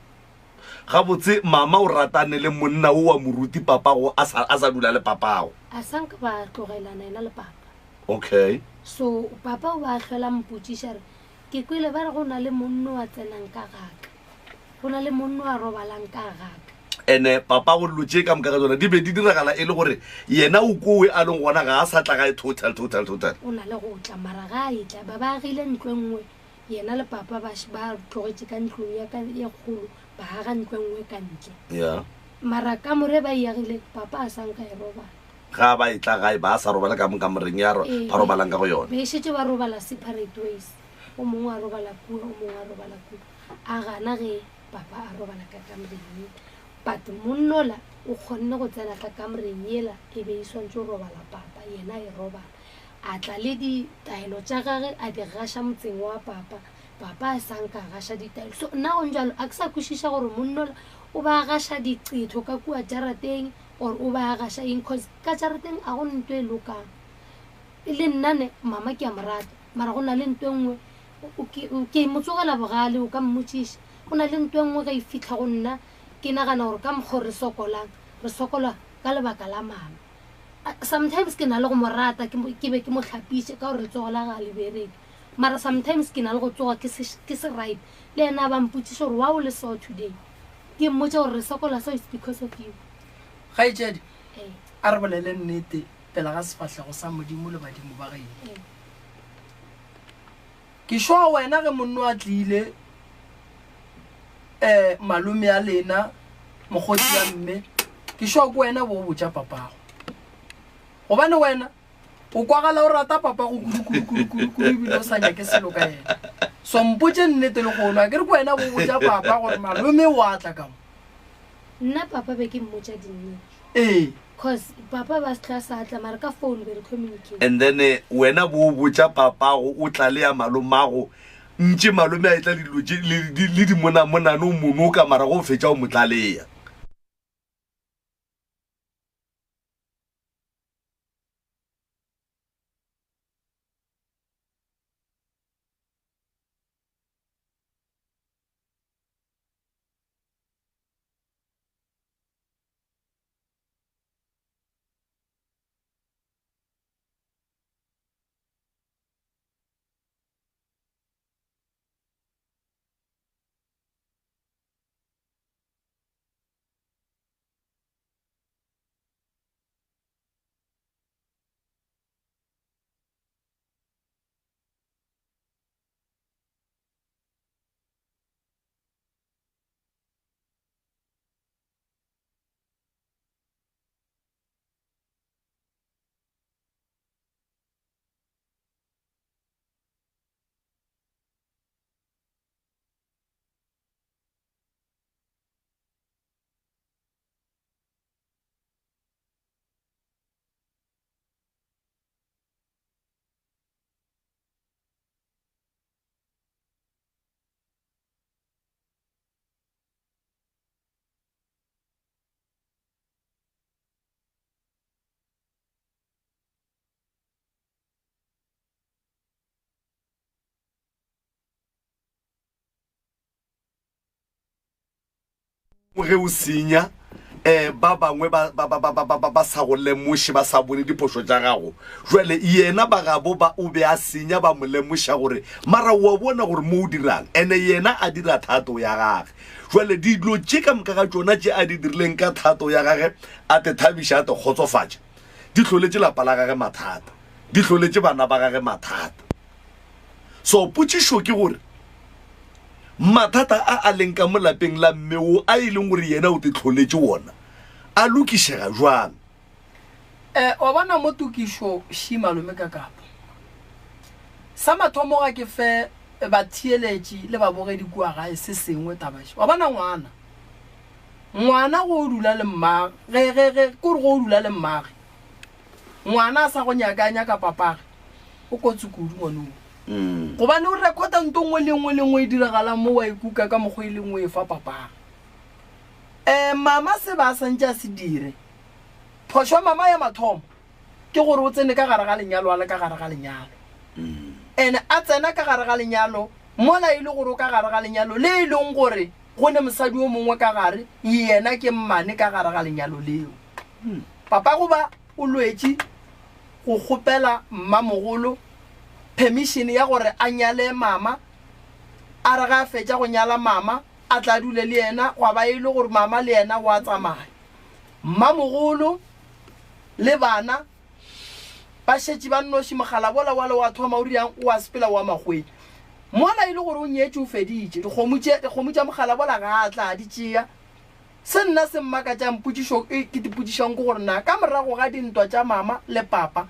Gabotse mama o ratane le monna wo wa moruti papago a sa, a sa dula le papago. A sa nka ba tlogelana yena le papa. Okay. So papa o ba hlola mpotšiša re, ke kwele ba re go na le monno a tsenang ka gaka, go na le monno a robalang ka gaka. Ene papa go dilo tše ka moka ga tsona di be di diragala e le gore yena o kowe a leng gona ga a sa tla gae total total total. O na le go tla mara ga a etla ba ba agile ntlo e nngwe yena le papa ba ba tlogetše ka ntlong ya ka ye kgolo ba aga ntlo e nngwe ka ntle. Yeah. Mara kamore ba e agile papa a sa nka e robala. Ga ba etla gae ba sa robala ka mo kamoreng ya Ee, ba robalang ka go yona. Be šetše ba robala separate ways. O mongwe a robala kua, o mongwe a robala kua. A gana ge papa a robala ka kamoreng ye. But monnola o kgonne go tsena ka kamoreng yela e be e swantše go robala papa, yena a e robala. A tla le ditaelo tša gage a di gaša motseng wa papa. Papa a sa nka a gaša ditaelo. So nna gong jalo a ke sa kwešiša gore monnola o ba gaša diqetho ka kua jarateng or o ba gaša eng, cause ka jarateng a go nto e lokang. E le nna ne mama ke a mo rata, mara go na le nto e nngwe ke mo tsogela bogale, o ka mmotšiša. Go na le nto e nngwe ge e fihla go nna ke nagana gore ka mokgwa o re sokolang, re sokola ka lebaka la mama. Sometimes ke na le go mo rata, ke be ke mo hlapiše ka gore letsogo la gage ga le bereke. Mara sometimes ke na le go tsoga ke se ke se right. Le yena a ba mpotšiša gore why o le so today. Ke mmotša gore re sokola so it's because of you. Kgaetšedi, Ee. a re bolele nnete pele ga sefahlego sa Modimo le badimo ba geno. Ee. Ke sure wena ge monno a tlile eh malome a lena mokgotsi ya mme ke sure ke wena bo o botša papago. Gobane wena o kwagala o rata papago kudu kudu kudu kudu kudu ebile o sa nyake selo ka yena. So mpotše nnete lehono a ke re ke wena bo o botša papa gore malome o a tla ka mo. Nna papa be ke mmotša dinnete. Ee. Cause papa ba se hlwa sa tla mara ka phone be re communicate. And then wena bo o botša papago o tla le ya malomago ntše malome a etla le dilo tše le di monamonane o monoka mara go fetša o mo tlaleya. Ge o senya, um ba bangwe ba, ba, ba, ba, ba, ba, ba sa go lemoše, ba sa bone diphošo tša gago. Jwale yena ba gabo ba o be a senya, ba mo lemoša gore mara o a bona gore mo o dirang, ene yena a dira thato ya gage. Jwale dilo tše ka moka ga tšona tše a di dirileng ka thato ya gage, a te thabiša, a te kgotsofatša, di hloletše lapa la gage mathata, di hloletše bana ba gage mathata. So potšišo ke gore, mathata a a leng ka mo lapeng la mme wo a e leng gore yena o te hloletše wona, a lokišega bjang? Eh, wa bona mo tokišo ši malome ka kapa. Sa mathomo ga ke fe batheeletši le babogedi kua gae se sengwe taba še. Wa bona ngwana, ngwana go o dula le mmage, ge, ge, ge, ke gore go o dula le mmage, ngwana a sa go nyake a nyaka papage, o kotsi kudu ngwanoo. Gobane o rekhota nto nngwe le nngwe le nngwe e diragalang mo wa e kuka ka mokgwa e leng o e fa papage. Eh, mama se ba a santše a se dire. Phošo ya mama ya mathomo ke gore o tsene ka gare ga lenyalo a le ka gare ga lenyalo. And a tsena ka gare ga lenyalo mola e le gore o ka gare ga lenyalo le e leng gore go ne mosadi o mongwe ka gare, yena ke mmane ka gare ga lenyalo leo. Papa goba o lwetše go kgopela mmamogolo permission ya gore a nyale mama, a re ge a fetša go nyala mama a tla dule le yena, gwa ba e le gore mama le yena wa tsamaya. Mmamogolo le bana ba šetše ba nnoši, mogala wola wale wa thoma o riang o a sepela wa makgweng. Mola e le gore o nyetše o feditše, dikgomo tše, dikgomo tša mogala wola ga a tla a di tšea. Se nna se mmakatšang, potšišo e ke ipotšišang ke gore na ka morago ga dintwa tša mama le papa,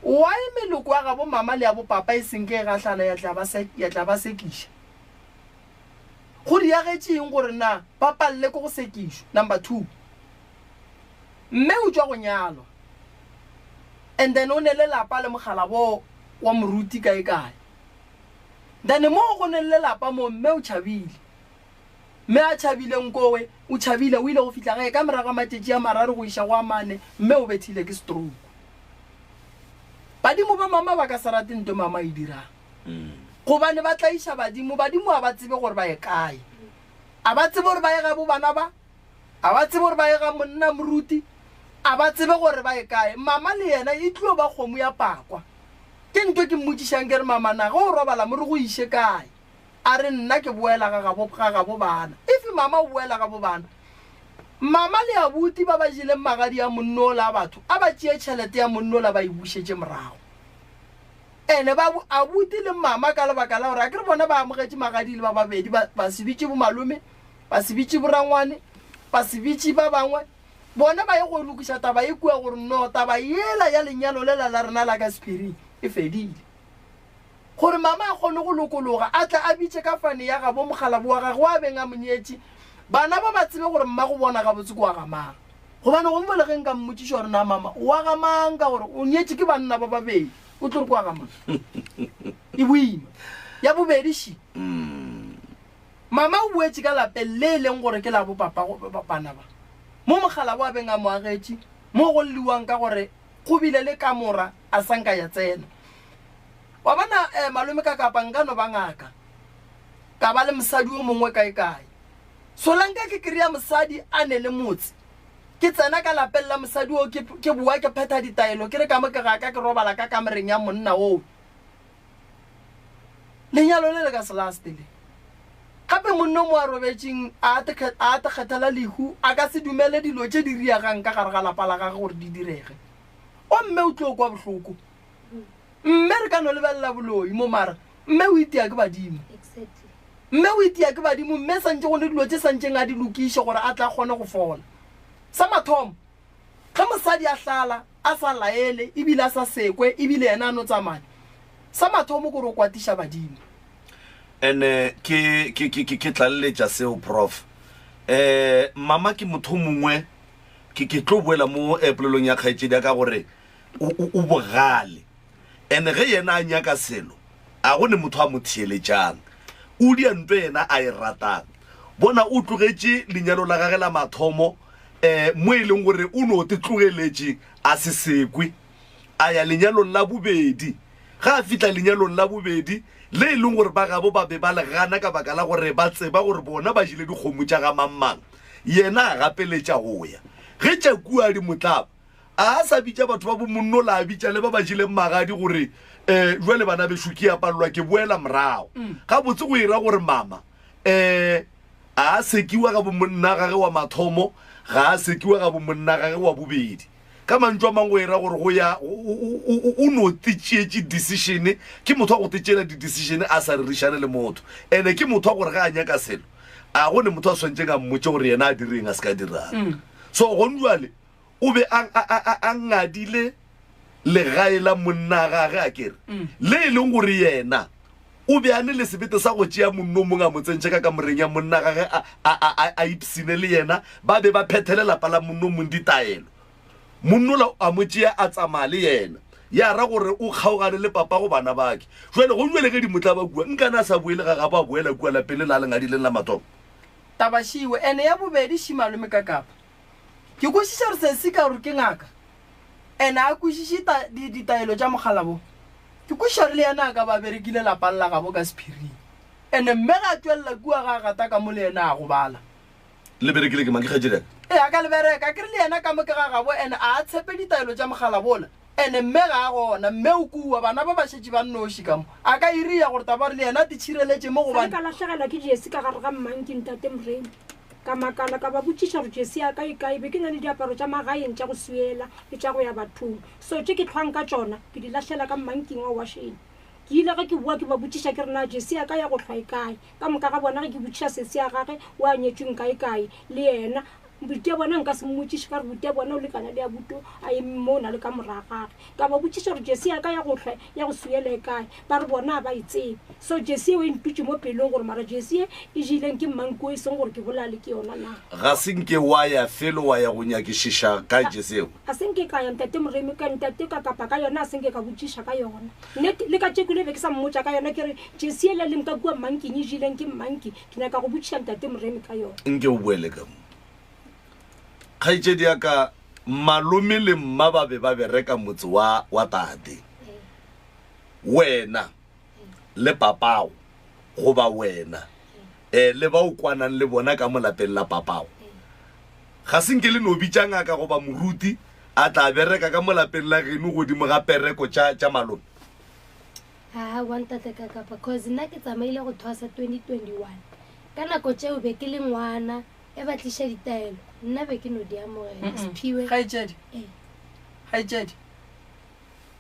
why meloko ya gabo mama le ya bo papa e senke e gahlana ya tla ba, ya tla ba sekiša? Go diagetše eng gore na ba palele ke go sekišwa? Number 2, mme o tšwa go nyalwa and then o ne le lapa le mogalabo wa moruti kae kae. Then moo go neng le lapa moo mme o tšhabile. Mme a tšhabile nkowe, o tšhabile, o ile go fihla gae ka morago ga matšatši a mararo go iša go a mane, mme o bethile ke stroke. Badimo ba mama ba ka se rate nto mama a e dirang. Gobane ba tlaiša badimo, badimo ga ba tsebe gore ba ye kae. A ba tsebe gore ba ye ga bo bana ba, a ba tsebe gore ba ye ga monna moruti, a ba tsebe gore ba ye kae. Mama le yena e tlo ba kgomo ya pakwa. Ke ntho ke mmotšišang ke re, Mama, na ge o robala mo re go iše kae? A re, Nna ke boela ga gabo, ga gabo bana. If mama o boela gabo bana, mama le abuti ba ba jeleng magadi a monno ola a batho, a ba tšee tšhelete ya monno ola ba e bušetše morago. Ene ba, abuti le mama ka lebaka la gore a ke re bona ba amogetše magadi le ba babedi, ba, ba se bitše bomalome, ba se bitše borangwane, ba se bitše ba bangwe, bona ba ye go lokiša taba ye kua gore no taba yela ya lenyalo lela la rena la ka sephiring e fedile. Gore mama a kgone go lokologa, a tle a bitše ka fane ya gabo mokgalabo wa gagwe wa beng a mo nyetše, bana ba ba tsebe gore mmago bona gabotse ke wa ga mang. Gobane gongwe le ge nka mmotšiša gore na mama o wa ga mang ka gore o nyetše ke banna ba babedi, o tlo re ke wa ga mang? E boima. Ya bobedi še, mama o boetše ka lapeng le e leng gore ke la bopapa bana ba. Mo mokgalabo a beng a mo agetše, mo go lliwang ka gore go bile le kamora a sa nka ya tsena. Wa bona, eh, malome ka kapa nka no ba ngaka, ka ba le mosadi o mongwe kae-kae. Solanka ke kry-a mosadi a ne le motse, ke tsena ka lapeng la mosadi oo, ke, ke boa ke phetha ditaelo, ke re ka mo ke ga ka ke robala ka kamoreng ya monna oo. Lenyalo le le ka se laste le. Gape monna o mo a robetšeng a a a kgethela lehu, a ka se dumele dilo tše di riagang ka gare ga lapa la gagwe gore di direge. O mme o tlo kwa bohloko. Mme re ka no lebelela boloi mo mara mme o itia ke badimo. Mme o itia ke badimo mme santše go ne dilo tše santšeng a di lokiše gore a tla kgone go fola. Sa mathomo, ge mosadi a hlala a sa laele ebile a sa sekwe ebile yena a no tsamaya, sa mathomo ke gore o kwatiša badimo. Ene ke ke ke ke ke tlaleletša seo prof. Eh mama ke motho o mongwe ke ke tlo boela mo eh, polelong ya kgaetšedi ya ka gore o, o, o bogale. Ene ge yena a nyaka selo, a go ne motho a mo theeletšang. O dia nto yena a e ratang. Bona o tlogetše lenyalo la gage la mathomo, eh, mo e leng gore o no te tlogeletše a se sekwe. A ya lenyalong la bobedi. Ge a fihla lenyalong la bobedi, le e leng gore ba gabo ba be ba le gana ka baka la gore ba tseba gore bona ba jele dikgomo tša ga mang-mang, yena a gapeletša go ya. Ge tša kua di mo tlaba, A a sa bitša batho ba bomonno la a bitša le ba ba jeleng magadi gore um jwale bana bešo ke a palelwa ke boela morago. Gabotse go era gore mama um a a sekiwa ga bomonna gage wa mathomo, ga a sekiwa ga bomonna gage wa bobedi. Ka mantšu a mang go era gore go ya o no tšeetše decision, ke motho wa go tšeela di-decision a sa rerišane le motho. Ene ke motho wa gore ge a nyaka selo a go ne motho a swanetšeng a mmotše gore yena a direng a se ka dirang. So gone jwale O be a, a, a, a ngadile legae la monna gage, a kere, le e leng gore yena o be a ne le sebete sa go tšea monno o mongwe a mo tsentše ka kamoreng ya monna gage, a, a, a, a, a ipshine le yena, ba be ba phethele lapa la monno o mongwe ditaelo. Monnola a mo tšea a tsamaya le yena, ya ra gore o kgaogane le papago bana bake. Jwale go jwale ge di mo tlaba kua, nkane a sa boele ga gabo a boela kua lapeng le la le ngadileng la mathomo. Taba šiwe, ene ya bobedi ši malome ka kapa. Ke kwešiša gore sesi ka gore ke ngaka and a kwešiše ta, di, ditaelo tša mogala bo. Ke kwešiša gore le yena a ka ba berekile lapang la gabo ka sephiring. And mme ga a tšwelela kua ga a gata ka mo le yena a gobala. Le berekile ke mang? Ke kgaetšedi ya ka. Ee, a ka le bereka. Akere le yena ka mo ke ga gabo and a a tshepe ditaelo tša mogala bola. And mme ga a gona, mme o kua, bana ba ba šetše ba nnoši ka mo. A ka iria gore taba gore le yena a te tšhireletše mo Sa le gobane. ka lahlegelwa ke jesi ka gare ga mmanki, Ntate Moremi. Ka makala, ka ba botšiša gore jesi ya ka e kae. Be ke na le diaparo tša magaeng tša go swiela le tša go ya bathong. So tše ke hlwang ka tšona, ke di lahlela ka mmanking wa washene. Ke ile ge ke boa ke ba botšiša ke re na jesi ya ka ya go hlwa e kae. Ka moka ga bona ge ke botšiša sesi ya gage o a nyetšweng kae-kae le yena. Buti ya bona nka se mmotšiše ka gore buti ya bona o lekana le ya buti a eme mo o na le ka mora gage. Ka ba botšiša gore jesi ya ka ya go hlwa ya go swiela e kae, ba re bona ga ba e tsebe. So jesi yeo e ntutše mo pelong gore mara jesi ye e jeleng ke mmankuo e seng gore ke bolale ke yona na. Ga se nke wa ya felo wa ya go nyakišiša ka jesi yeo? Ga se nke ka ya Ntate Moremi, ka Ntate ka kapa ka yona, ga se nke ka botšiša ka yona. Nnete, le ka tšeko le be ke sa mmotša ka yona ke re jesi yela leng ka kua mmanking e jeleng ke mmanki, ke nyaka go botšiša Ntate Moremi ka yona. Nke o boele ka mo. Kgaetšedi ya ka, malome le mma ba be ba bereka motse wa, wa tate. Wena le papago, goba wena eh, le ba o kwanang le bona ka mo lapeng la papago, ga se nke le no bitša ngaka goba moruti a tla bereka ka mo lapeng la geno godimo ga pereko tša, tša malome? Aowa ntate Kakapa cause nna ke tsamaile go thwasa 2021 ka nako tšeo be ke le ngwana e ba tliša ditaelo nna be ke no di amogela Siphiwe. Kgaetšedi, Ee. kgaetšedi,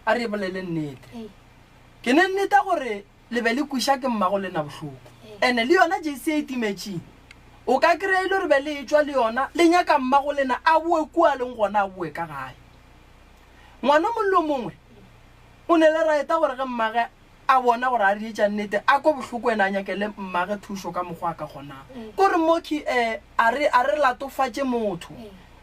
a re bolele nnete. Ee. Ke ne nneta gore le be le kweša ke mmago lena bohloko. Ee. Ene le yona JC e timetšeng. O ka kry-a e le gore be le etšwa le yona le nyaka mmago lena a boe kua a leng gona a boe ka gae. Ngwana mongwe le mongwe o ne le raeta gore ge mmage a bona gore a reetša nnete a kwe bohloko ene a nyakele mmage thušo ka mokgwa a ka kgonang. Ko re Moki um a re a re latofatše motho.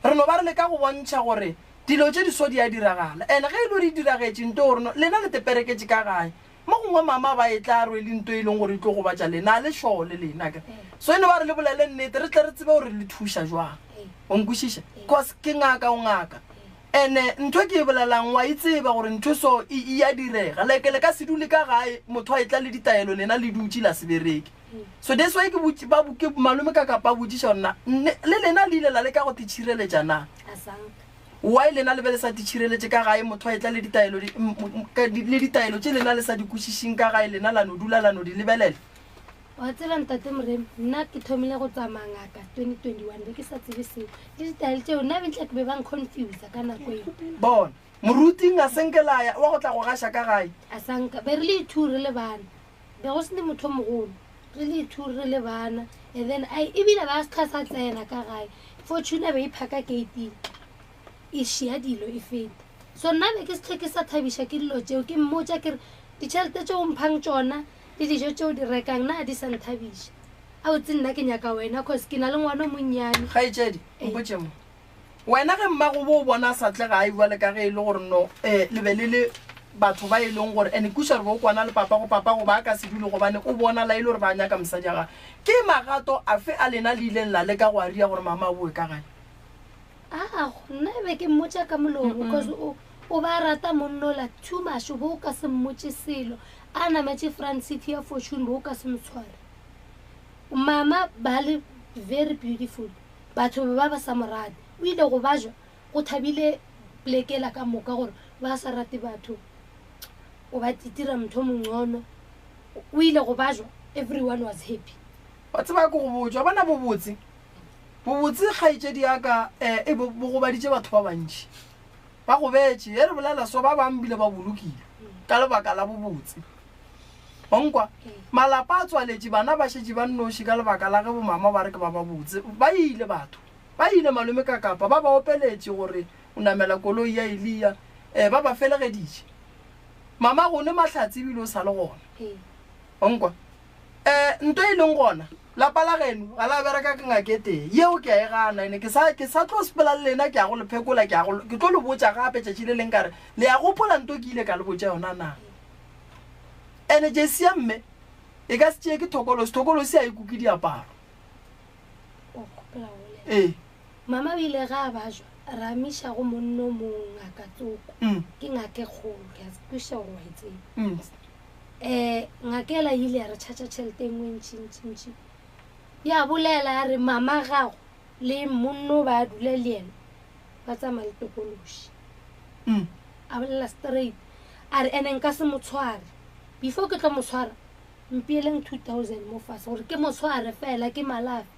Re no ba re leka go bontšha gore dilo tše di so di a diragala. Ene ge e le gore e diragetše nto gore no lena le tepereketše ka gae. Mo gongwe mama ba e tla rwele nto e leng gore e tlo gobatša lena a le šole lena akere. So e no ba re le bolele nnete re tle re tsebe gore le thuša jwang. O nkwešiša? Cause ke ngaka o ngaka. Ene ntho e ke e bolelang wa e tseba gore ntho so e e a direga. Like le ka se dule ka gae motho a etla le ditaelo lena le dutše la se bereke. So that's why ke botši ba ke malome ka kapa a botšiša gore na ne le lena le ile la leka go titšhireletša na? Why lena le be le sa titšhireletše ka gae motho a etla le ditaelo di le ditaelo tše lena le sa di kwešišeng ka gae lena la no dula la no di lebelela? Wa tseba ntate Moremi, nna ke thomile go tsamaya ngaka 2021 be ke sa tsebe seo. Le ditaelo tšeo nna bentla ke be ba nconfuse ka nako eo. Bona, moruting a senke la ya wa go tla go gaša ka gae. A sanka, be re le two re le bana. Be go sene motho o mogolo. Re le two re le bana. And then ai ebile ba se sa tsena ka gae. Fortune be e phaka gate e šia dilo e feta. So nna be ke se ke sa thabiša ke dilo tšeo ke mmotša ke re ditšhelete tšeo o mphang tšona le dijo tše o di rekang na di sa nthabiša? Abotse nna ke nyaka wena cause ke na le ngwana o monnyane. Kgaetšedi, mpotše mo. Wena ge mmago bo o bona a sa tle gae bjale ka ge e le gore no um le be le le batho ba e leng gore and kuša re be o kwana le papago, papago ba ka se dule gobane o bona la e le gore ba nyaka mosadi ya gage. Ke magato afe a lena le ileng la leka go a ria gore mama a boe ka gae? Aa, nna e be ke mmotša ka molomo cause o o ba rata monnola too much o bo o ka se mmotše selo. A nametše front seat ya Fortune bo o ka se mo tshware. Mama ba le very beautiful batho ba ba sa mo rate. O ile go bajwa go thabile plekela ka moka gore ba sa rate batho o ba titira motho o mongcono. O ile go bajwa everyone was happy. Wa tseba ke go botša, wa bona bobotse, bobotse kgaetšedi ya ka um e bo bo gobaditše batho ba bantši. Ba gobetše, ge re bolela so ba bang bile ba bolokile ka lebaka la bobotse. Wa nkwa? Malapa a tswaletše, bana ba šetše ba nnoši ka lebaka la ge bomama ba re ke ba babotse. Ba ile batho, ba ile malome ka kapa, ba ba opeletše gore o namela koloi ya Eliya, um ba ba felegeditše. Mama gone mahlatse ebile o sa le gona. Wa nkwa? Um nto e leng gona, lapa la geno ga la bereka ke ngaka e tee. Yeo ke a e gana, ene ke sa, ke sa tlo sepela le lena, ke ya go le phekola, ke ya go, ke tlo le botša gape tšatši le leng ka re, Le a gopola nto ke ile ka le botša yona na? Ene jesi ya mme e ka se tšee ke thokolosi, thokolosi a e kuke diaparo. O kgopela go bolela. Ee. Mama o ile ga a bajwa, ra miša go monno mong ngaka tsoko. Ke ngaka e kgolo, ke a kwešiša gore wa e tseba. Um ngaka ela e ile ya re tšhatša tšhelete e nngwe ntšintšintši. Ya bolela ya re mama gago le monno ba dule le yena ba tsamaya le tokološi. A bolela straight a re ene nka se mo tshware before ke tlo mo tshwara mpeeleng 2000 mo fase gore ke mo tshware fela ke malafe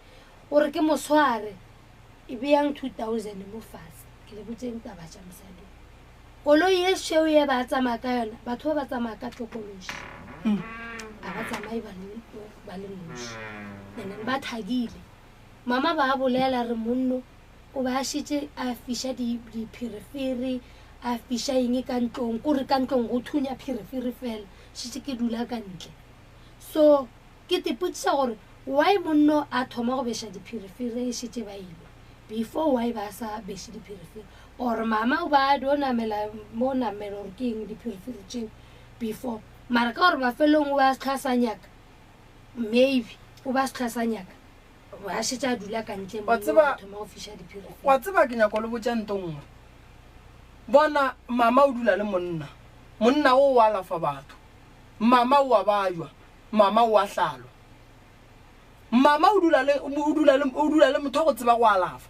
gore ke mo tshware e beyang 2000 mo fase ke le botseng taba tša mosadi. Koloi ye šweu ye ba tsamaya ka yona, batho ba ba tsamaya ka tlokološi. A ba tsamaye ba le ba le noši. And then ba thakile. Mama ba bolela re monno o ba a šetše a fiša di dipherefere, a fiša eng ka ntlong, kore ka ntlong go thunya pherefere fela, šetše ke dula ka ntle. So ke te potšiša gore why monno a thoma go beša dipherefere e šetše ba ilwa. Before why ba sa beše dipherefere or mama o ba dio namela mo namela gore ke eng dipherefere tšeo before mara ka gore mafelong o ba se sa nyaka maybe o ba se sa nyaka a šetše a dula ka ntle Wa tseba- thoma go fiša dipherefere. Wa tseba ke nyako le botša nto nngwe. Bona mama o dula le monna. Monna o o alafa batho. Mama o a bajwa. Mama o a hlalwa. Mama o dula le, o dula le, o dula le motho wa go tseba go alafa.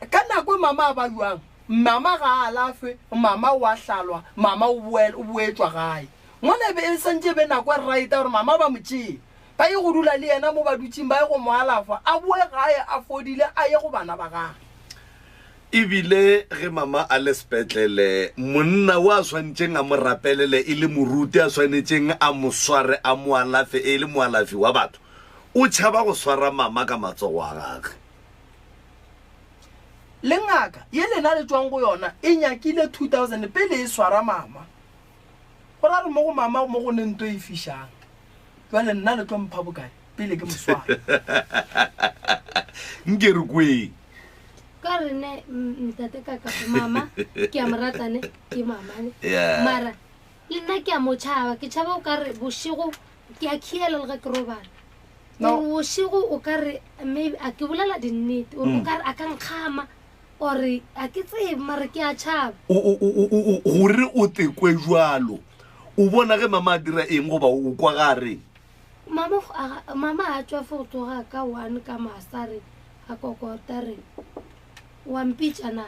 Ka nako e mama a ba jwang, mama ga a alafe, mama o a hlalwa, mama o boel, o boetšwa gae. Mola e be e santše e be nako e right ya gore mama ba mo tšee ba ye go dula le yena mo ba dutšeng ba ye go mo alafa, a boe gae a fodile a ye go bana ba gagwe. E bile ge mama a le sepetlele, monna wo a swanetšeng a mo rapelele e le moruti a swanetšeng a mo sware a mo alafe e le moalafi wa batho, o tšhaba go swara mama ka matsogo a gagwe. Le ngaka ye lena le tšwang go yona e nyakile 2000 pele e swara mama. Go ra re mo go mama mo go ne nto e fišang. Jwale nna le tlo mpha bokae pele ke mo swara? Nke re kweng. Ka re ne ntate ka kapa mama ke a mo rata ne ke mama ne. Yeah. Mara le nna ke a mo tšhaba, ke tšhaba o ka re bošego ke a khiela le ge ke robala. No. Gore bošego o ka re maybe a ke bolela dinnete gore o ka re a ka nkgama or a ke tsebe mara ke a tšhaba. O, o, o, o, o, gore o tekwe jwalo, o bona ge mama a dira eng goba o kwa ga a reng? Mama, a, mama a tšwa fo go tsoga ka one ka masa re a kokota re wa mpitša na?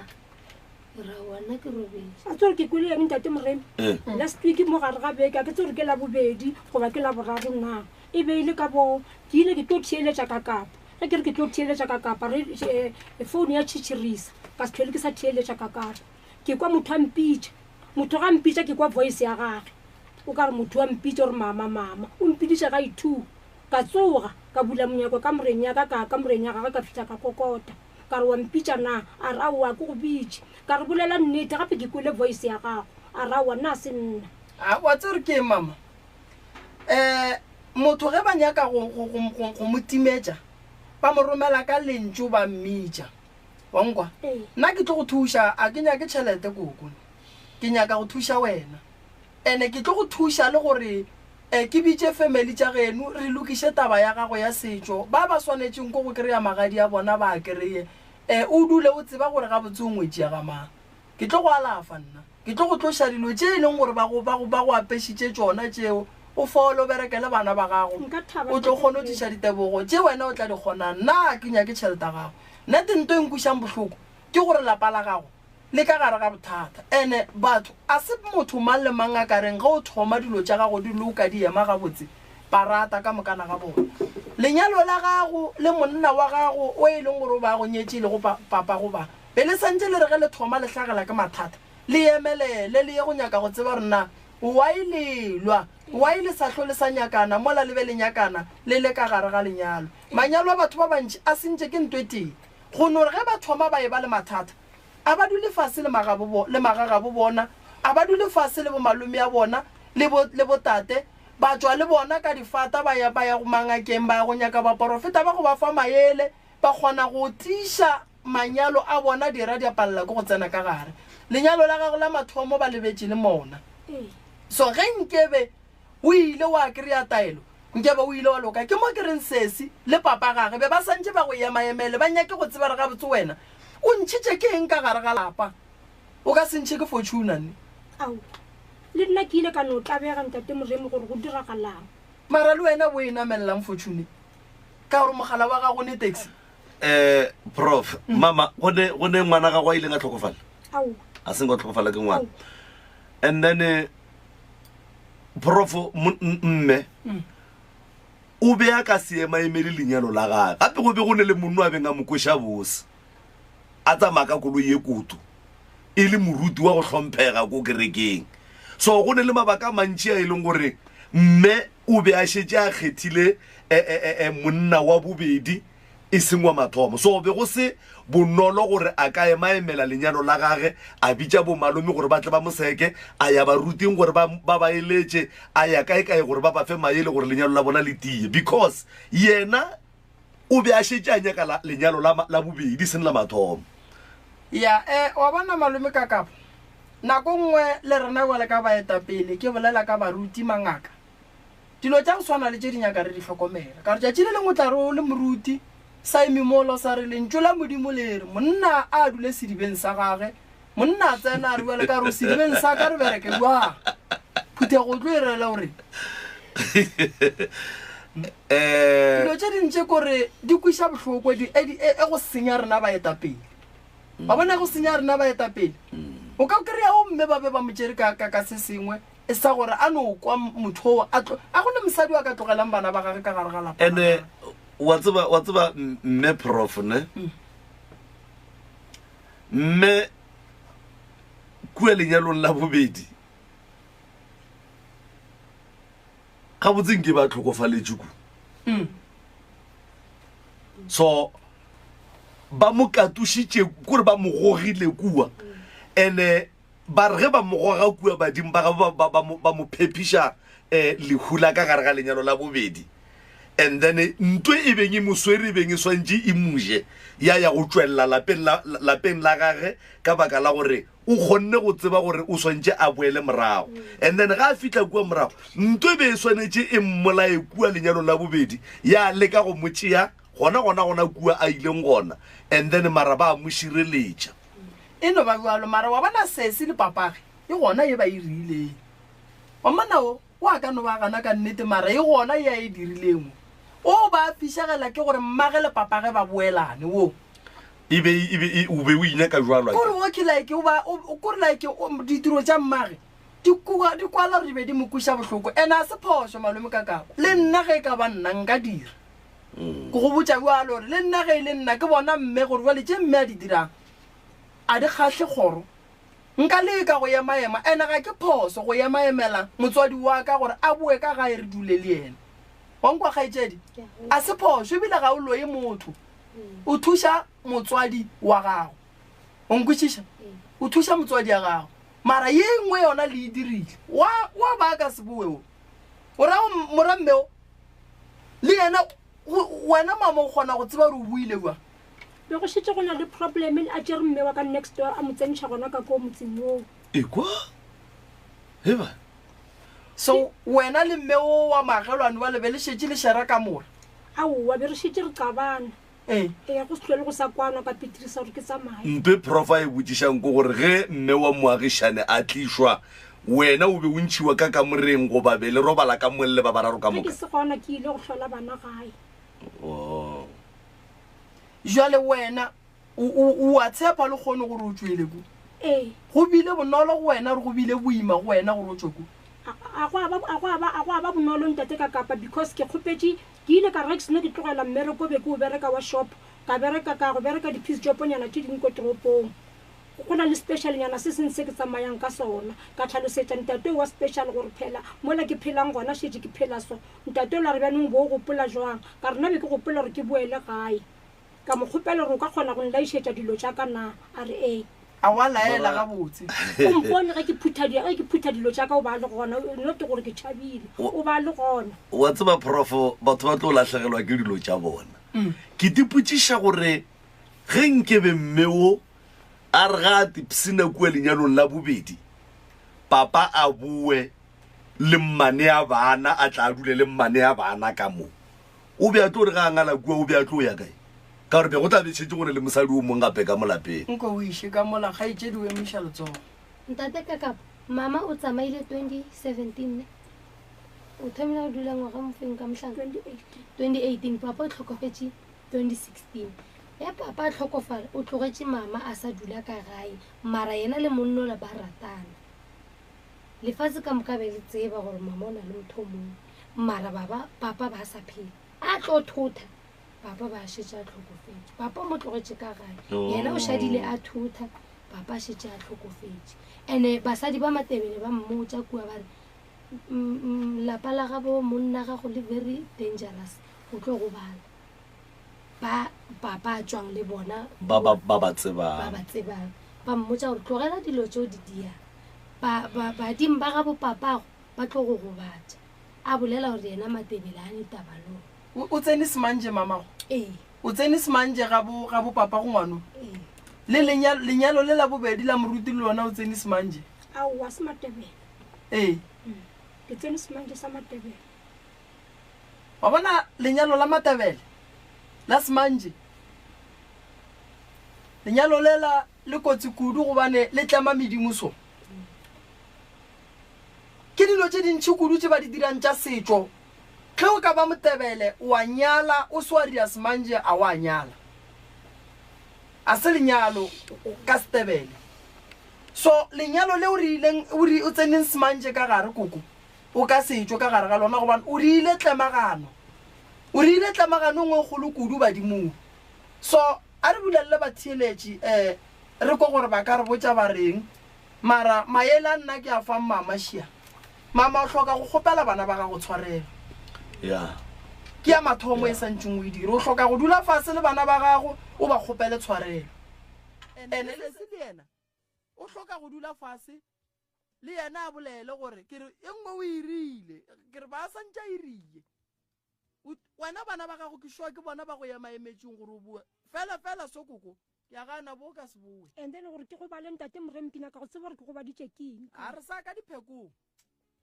Ke ra wa nna ke robetše. A tsore ke kwele eng ntate Moremi? Eh. Last week mo gare ga beke a ke tsore ke la bobedi goba ke la boraro na? E be e le ka bo ke ile ke tlo theeletša ka kapa. Ge ke re ke tlo theeletša ka kapa re eh, phone ya tšhitšhirisa ka se tlhole ke sa theeletša ka kapa. Ke kwa motho a mpitša. Motho ga mpitša ke kwa voice ya gage. O ka re motho wa mpitša o re mama mama. O mpiditše ga i-two. Ka tsoga ka bula monyako kamoreng ya ka ka ya kamoreng ya gagwe ka fihla ka kokota. Ka re wa mpitša na? A re aowa ke go bitše. Ka re bolela nnete gape ke kwele voice ya gago. A re aowa nna a se nna. A wa tseba gore ke eng mama? Um motho ge ba nyaka go, go, go, go, go mo timetša ba mo romela ka lentšu ba mmitša. Wa nkwa? Ee. Nna ke tlo go thuša, a ke nyake tšhelete koko. Ke nyaka go thuša wena. Ene ke tlo go thuša le gore um ke bitše family tša geno re lokiše taba ya gago ya setšo. Ba ba swanetšeng ko go kry-a magadi a bona ba a kry-e. Um o dule o tseba gore gabotse o ngwetši ya ga mang. Ke tlo go alafa nna. Ke tlo go tloša dilo tše e leng gore ba go, ba go, ba go apešitše tšona tšeo. O fole, o berekele bana ba gago. Nka thaba O tlo Ntate kgona go Moremi. tliša ditebogo tše wena o tla di kgonang. Nna ga ke nyake tšhelete ya gago. Nnete nto e nkwišang bohloko ke gore lapa la gago le ka gare ga bothata. Ene batho a se motho mang le mang a ka reng ge o thoma dilo tša gago di loka di ema gabotse, ba rata ka mokana ga bona. Lenyalo la gago le monna wa gago o e leng gore o ba go nyetše e lego pa, papa goba be le santše le re ge le thoma le hlagela ke mathata, le emelele le ye go nyaka go tseba gore na why le lwa, why le sa hlwe le sa nyakana mola le be le nyakana le le ka gare ga lenyalo. Manyalo a batho ba bantši a sentše ke nto e tee, go no re ge ba thoma ba eba le mathata, A ba dule fase le magabo, le magagabo bona, a ba dule fase le bomalome a bona, le bo, le botate, ba tšwa le bona ka difata ba ya, ba ya go mangakeng, ba ya go nyaka baporofeta ba go ba fa maele, ba kgona go tiiša manyalo a bona, dira di a palela ke go tsena ka gare. Lenyalo la gago la mathomo ba lebetše le mona. So ge nkebe O ile wa kry-a taelo, nkebe o ile wa loka. Ke mo ke reng sesi le papa gage be ba santše ba go emaemele, ba nyake go tseba re gabotse wena o ntšhitše ke eng ka gare ga lapa. O ka se ntšhe ke Fortuna ne? Ao, le nna ke ile ka no tlabega Ntate Moremi gore go diragalang. Mara le wena o e namelelang Fortune ka gore mogala wa gago ne taxi? Eh, prof, mama, go ne, go ne ngwana gago a ileng a tlhokofala? Ao. A se nka tlhokofala ke ngwana. Ao. And then, eh, Prof mme o be a ka se emaemele lenyalo la gage gape go be go ne le monno a beng a mo kweša bose a tsamaya ka koloi ye kutu e le moruti wa go hlomphega ko kerekeng. So go ne le mabaka a mantši a e leng gore mme o be a šetše a kgethile monna wa bobedi e seng wa mathomo. So be go se bonolo gore a ka emaemela lenyalo la gage, a bitša bomalome gore ba tle ba mo seke, a ya baruting gore ba ba ba eletše, a ya kaekae gore ba ba fe maele gore lenyalo la bona le tie. Because yena o be a šetše a nyaka la, lenyalo la, la bobedi, seng la mathomo. Ya, eh, wa bona malome Kakapa, nako nngwe le rena bjale ka baetapele, ke bolela ka baruti, mangaka, Dilo tša go swana le tše di nyaka re di hlokomela. Ka gore tšatši le lengwe o tla re o le moruti, sa eme mola sa re Lentšu la Modimo le re monna a dule sedibeng sa gage, monna a tsena a re bjale ka re o sedibeng sa ka re bereke bjang? Phuthego o tlo e rela o reng? Dilo tše ding tše kore di kweša bohloko, di, e, di, e, e go senya rena baetapele. Wa bona e go senya rena baetapele. O ka kry-a o mme ba be ba mo tšere ka, ka, ka se sengwe. Sa gore a no kwa motho oo a tlo, a go ne mosadi o a ka tlogelang bana ba gage ka gare ga lapa la Ene gagwe. wa tseba, wa tseba mme prof ne? Mme kua lenyalong la bobedi gabotse nke ba tlhokofaletše ku. So ba mo katošitše kore ba mo gogile kua. Ene Ba re ge ba mo goga kua badimo ba gabo ba, ba, ba, ba mo phepiša eh, lehu la ka gare ga lenyalo la bobedi. And then ntwe e beng e mo swere e beng e swantše e mo je, ya ya go tšwelela lapeng la, lapeng la gage ka baka la gore o kgonne go tseba gore o swantše a boele morago. And then ga a fihla kua morago, ntwe e be e swanetše e mmolaye kua lenyalong la bobedi, ya leka go mo tšea gona gona gona kua a ileng gona, and then mara ba mo šireletša. E no ba bjalo, mara wa bona sesi le papage e gona ye ba e riileng. Wa monna wo, o a ka no ba gana ka nnete mara e gona ye a e dirileng wo. O ba a fišegela ke gore mmage le papage ba boelane wo. E be e be e o be o inyaka bjalo a Kore wo ke like o ba o kore like o ditiro tša mmage di kwa di kwala gore di be di mo kweša bohloko and a se phošo malome ka kapa. Le nna ge e ka ba nna nka dira. Ke go botša bjalo gore le nna ge e le nna ke bona mme gore bjale tše mme a di dirang a di kgahle kgoro. Nka leka go emaema ene ga ke phoso go emaemela motswadi wa ka gore a boe ka gae re dule le yena. Wa nkwa kgaetšedi? A se phošo ebile ga o loye motho. O thuša motswadi wa gago. O nkwešiša? O thuša motswadi ya gago. Mara ye nngwe yona le e dirile. Wa, wa ba ka se boe o. O ra mora mme o? Le yena, go, wena mama o kgona go tseba gore o boile bjang? Be go šetše go na le problem a tšere mme wa ka next door a mo tsentšha gona ka koo motseng woo. Ekwa? Heba. So wena le mme wo wa maagelwane wa le be le šetše le šera kamora? Aowa, be re šetše re qabana. Ee. Eya, go se hlwele go sa kwanwa ka Petrisa gore ke tsamaye. Ntho e Prof a e botšišang ke gore ge mme wa moagišane a tlišwa, wena o be o ntšhiwa ka kamoreng goba be le robala ka mong le ba bararo ka Ge ke moka? se gona ke ile go hlola bana gae. Oh. Jwale wena o, o, o a tshepa le kgono gore o tšwele ko? Ee. Go bile bonolo go wena gore go bile boima go wena gore o tšwe ko? A, a go a ba, a go a ba, a go a ba bonolo ntate ka kapa because ke kgopetše Ke ile ka re ge ke seno ke tlogela mmereko be ke o bereka wa shop, ka bereka ka ya go bereka di-piece job-nyana tše dingwe ko toropong. Go na le special-nyana se seng se ke tsamayang ka sona. Ka hlalosetša ntate wa special gore phela mola ke phelang gona šetše ke phela so. Ntate ola a re bjanong bo o gopola jwang? Ka re nna be ke gopola gore ke boele gae. Ka mo kgopela gore o ka kgona go nlaišetša dilo tša ka na? A re ee. A wa laela gabotse. O mpone ge ke phutha di, ge ke phutha dilo tša ka o ba a le gona, not gore ke tšhabile, o ba a le gona. Wa tseba Prof, batho ba tlo lahlegelwa ke dilo tša bona. Ke tipotšiša gore ge nkebe mme wo a re ga a tipshina kua lenyalong la bobedi, papa a boe le mmane a bana, a tla a dule le mmane a bana ka mo. O be a tlo re ge a ngala kua, o be a tlo ya kae? Ka gore be go tla be šetše go ne le mosadi o mong gape ka mo lapeng. Nko o iše ka mola, kgaetšedi o emiša letsogo. Ntate Kakapa, mama o tsamaile 2017 ne? O thomile go dula ngwaga mofeng ka mohlang? 2018. 2018, papa o hlokofetše 2016. Ge papa a hlokofala, o tlogetše mama a sa dula ka gae, mara yena le monnola ba ratana. Lefase ka moka be le tseba gore mama o na le motho o mongwe, mara baba, papa ba sa phela. A tlo thotha, papa ba šetše a hlokofetše. Papa o mo tlogetše ka gae, yena o šadile a thotha, papa a šetše a hlokofetše. And-e basadi ba Matebele ba mmotša kua ba re, lapa la gabo monna gago le very dangerous, o tlo gobala. Ba papa a tšwang le bona Ba, ba, ba ba tsebang. Ba ba tsebang. Ba mmotša gore tlogela dilo tšeo di diang. Ba, ba, badimo ba gabo papago ba tlo go gobatša. A bolela gore yena Matebele a ne taba le ona. O, o tsene semanje mamago? Ee. O tsene semanje ga bo, ga bo papago ngwano? Ee. Le lenyalo, lenyalo le la bobedi la moruti le lona o tsene semanje? Aowa, se Matebele. Ee. Ke tsene semanje sa Matebele. Wa bona lenyalo la Matebele la semanje, lenyalo lela le kotsi kudu gobane le tlema medimo so. Ke dilo tše dintši kudu tše ba di dirang tša setšo. Ge o ka ba Motebele wa nyala o se wa dira semanje a wa nyala. A se lenyalo ka Setebele. So lenyalo le o rileng o ri o tseneng semantše ka gare koko o ka se tšwe ka gare ga lona gobane o rile tlemagano. O rile tlemagano e nngwe e kgolo kudu badimong. So a re bulelele batheeletši um re kwe gore ba ka re botša ba reng. Mara maele a nna ke a fang mama šia. Mama o hloka go kgopela bana ba gago tshwarelo. Yeah. Ke ya mathomo e santšeng o e dire. O hloka go dula fase le bana ba gago o ba kgopele tshwarelo. Ene le Sesi le yena o hloka go dula fase le yena a bolele gore ke re e nngwe o e rile ke re ba santše a e rile. Wena bana ba gago ke sure ke bona ba go ema emetšeng gore o boe. Fela fela so koko ke a gana bo ka se boe. And then gore ke gobale ntate Moremi ke nyaka go tseba gore ke gobaditše ke eng. A re sa ka diphekong.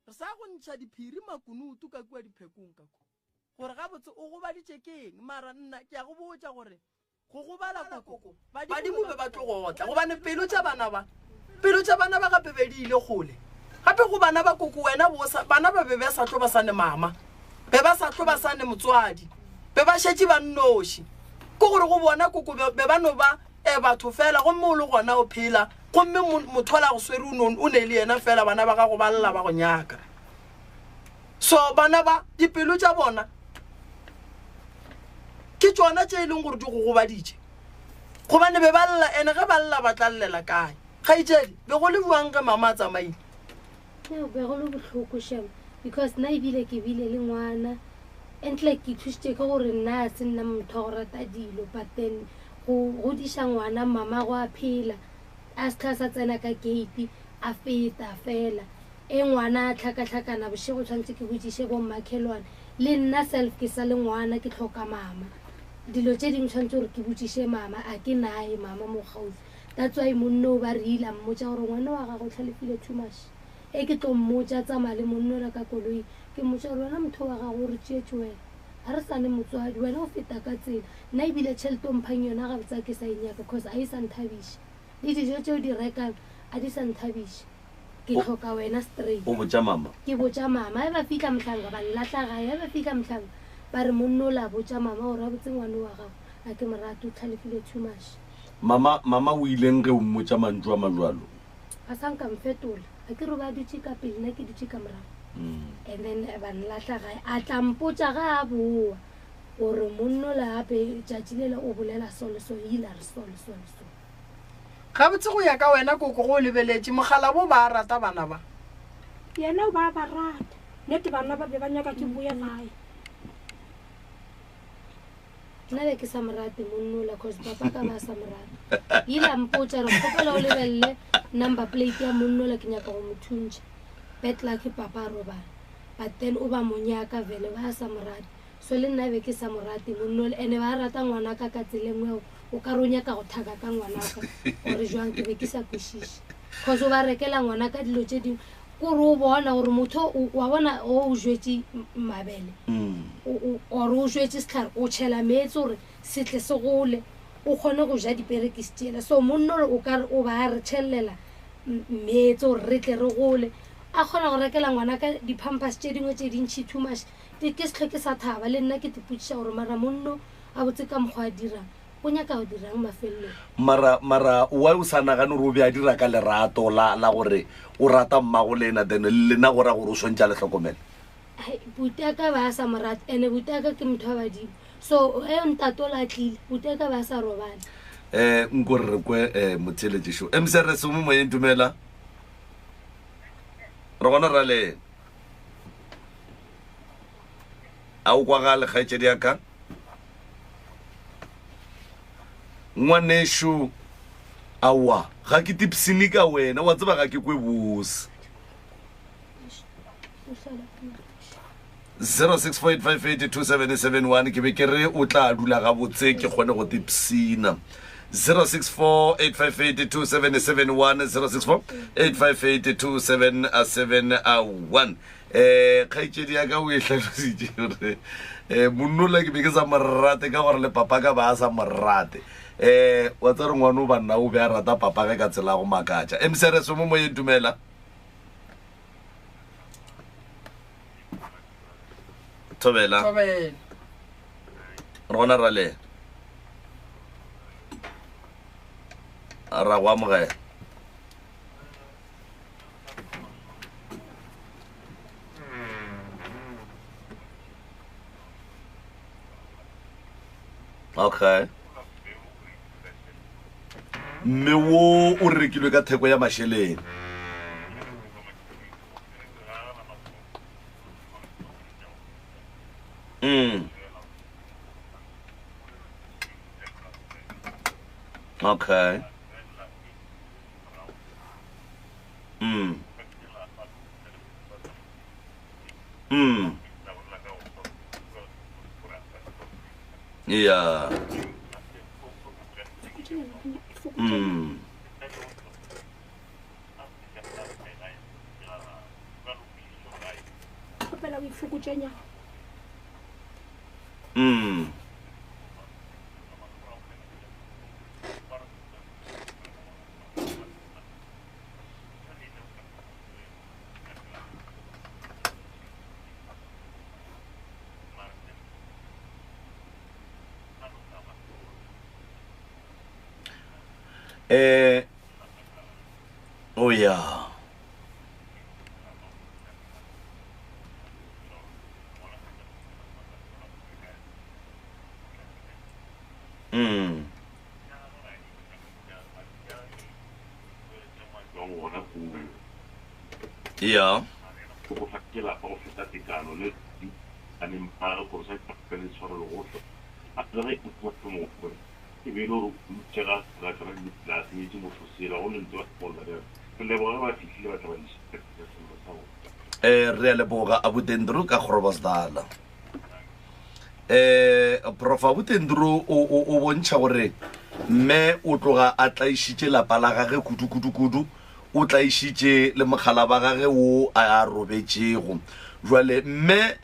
Re sa go ntšha diphiri makunutu ka kua diphekong ka kua. Gore gabotse o gobaditše ke eng mara nna ke a go botša gore Go gobala koko, badimo be ba tlo go otla, gobane pelo tša bana ba, pelo tša bana ba gape be di ile kgole. Gape go bana ba koko wena bo sa, bana ba be ba sa tlo ba sa ne mama, be ba sa tlo ba sa ne motswadi, be ba šetše ba nnoši. Ke gore go bona koko be, be ba no ba e batho fela, gomme o le gona o phela, gomme mo, motho ola go swere o no, o ne le yena fela, bana ba gago ba lla ba go nyaka. So bana ba, dipelo tša bona ke tšona tše e leng gore di go gobaditše, gobane be ba lla, ene ge ba lla ba tla llela kae? Kgaetšedi, be go le bjang ge mama a tsamaile? Eo be go le bohloko shem because nna ebile ke bile le ngwana and like ke thusitše ke gore nna a se nna motho wa go rata dilo but then go godiša ngwana mama go a phela a se tlha sa tsena ka gate a feta fela E ngwana a tlhakatlhakana bošego tshwanetse ke botšiše bo mmakhelwane le nna self ke sa le ngwana ke tlhoka mama dilo tše dingwe tshwanetse gore ke botšiše mama a ke naye mama mo kgauswi that's why monno o ba re ile a mmotša gore ngwana wa gago o tlhalefile too much e ke tlo mmotša tsamaya le monno la ka koloi ke mmotša gore wena motho wa gago o re tšeetše wena ga re sane motswadi wena o feta ka tsela nna ebile tšhelete o mphang yona gabotse a ke sa e nyaka cause a e sa nthabiše le dijo tše o di rekang a di sa nthabiše Ke hloka wena straight. O botša mama? Ke botša mama. Ge ba fihla mohlanka ba nlahla gae. Ge ba fihla mohlanka ba re monna ola botša mama gore gabotse ngwana wa gago ga ke mo rate o tlhalefile too much. Mama, mama o ileng ge o mmotša mantšu a majwalo? Ga sa nka mfetola. Ga ke re o be a dutše ka pele nna ke dutše ka morago. And then ba nlahla gae. A tla mpotša ge a boa gore monna ola gape tšatši lela o bolela so le so, ile a re so le so le so. Gabotse go ya ka wena koko go o lebeletše, mokgalabo ba a rata bana ba? Yena o ba a ba rata. Nnete bana ba be ba nyaka ke boye gae. Nna be ke sa mo rate monnola cause papa ka ba sa mo rate. Ile a mpotša re kgopela o lebelele number plate ya monnola ke nyaka go mo thuntšha. Bad luck papa a robala. But then o ba mo nyaka vele ba sa mo rate. So le nna be ke sa mo rate monnole ene ba rata ngwanaka ka tsela e nngwe o ka re o nyaka go thaka ka ngwanaka gore jwang ke be ke sa kwešiše cause o ba rekela ngwanaka dilo tše dingwe kore o bona gore motho wa bona o o jwetse mabele or o jwetse setlhare o tšhela meetse gore se tle se gole o kgone go ja diperekisi tšela so monnole o ka re o ba re tšhelelela meetse gore re tle re gole a kgona go rekela ngwanaka di-pampers tše dingwe tše dintšhi too much Ke, ke se hlwe ke sa thaba, le nna ke tipotšiša gore mara monno a botse ka mokgwa a dirang, o nyaka go dirang mafelelong? Mara, mara why o sa nagane gore o be a dira ka lerato la, la gore o rata mmago lena, then le lena go ra gore o swantše a le hlokomele? Hai, buti ya ka ba a sa mo rate, ene buti ya ka ke motho wa badimo. So ge ntate ola a tlile, buti ya ka ba a sa robala. Eh, nko re re kwe eh, motheeletši šo. MCRS o mo moyeng, dumela. Re gona ra le. A o kwagale, kgaetšedi ya ka? Ngwanešu, aowa, ga ke tipsine ka wena, wa tseba ga ke kwe bose. 0648582771 ke be ke re o tla dula gabotse ke kgone go tipsina. 0648582771 0648582771 eh kgaetšedi ya ka o e hlalositše gore eh monnola ke be ke sa mo rate ka gore le papa ka ba a sa mo rate eh wa tsare ngwane o banna o be a rata papa ge ka tsela go makatša mcrs mo moyeng dumela thobela Thobela. Re gona ra le ra go amogela. Okay. Mme wo o rekilwe ka theko ya mašeleng. Mm. Okay. Mm. Mm. Yeah. Mm. Kgopela o ifokotšenyana. Mm. Eh oh yeah. Mm. Ya. Eh, re a leboga abutendru ka kgorobasdala eh prof abutendru o o o bontšha gore mme o tloga a tlaišitše lapa la gage kudu kudu kudu o tlaišitše le mogala ba gage wo a a robetšego jwale mme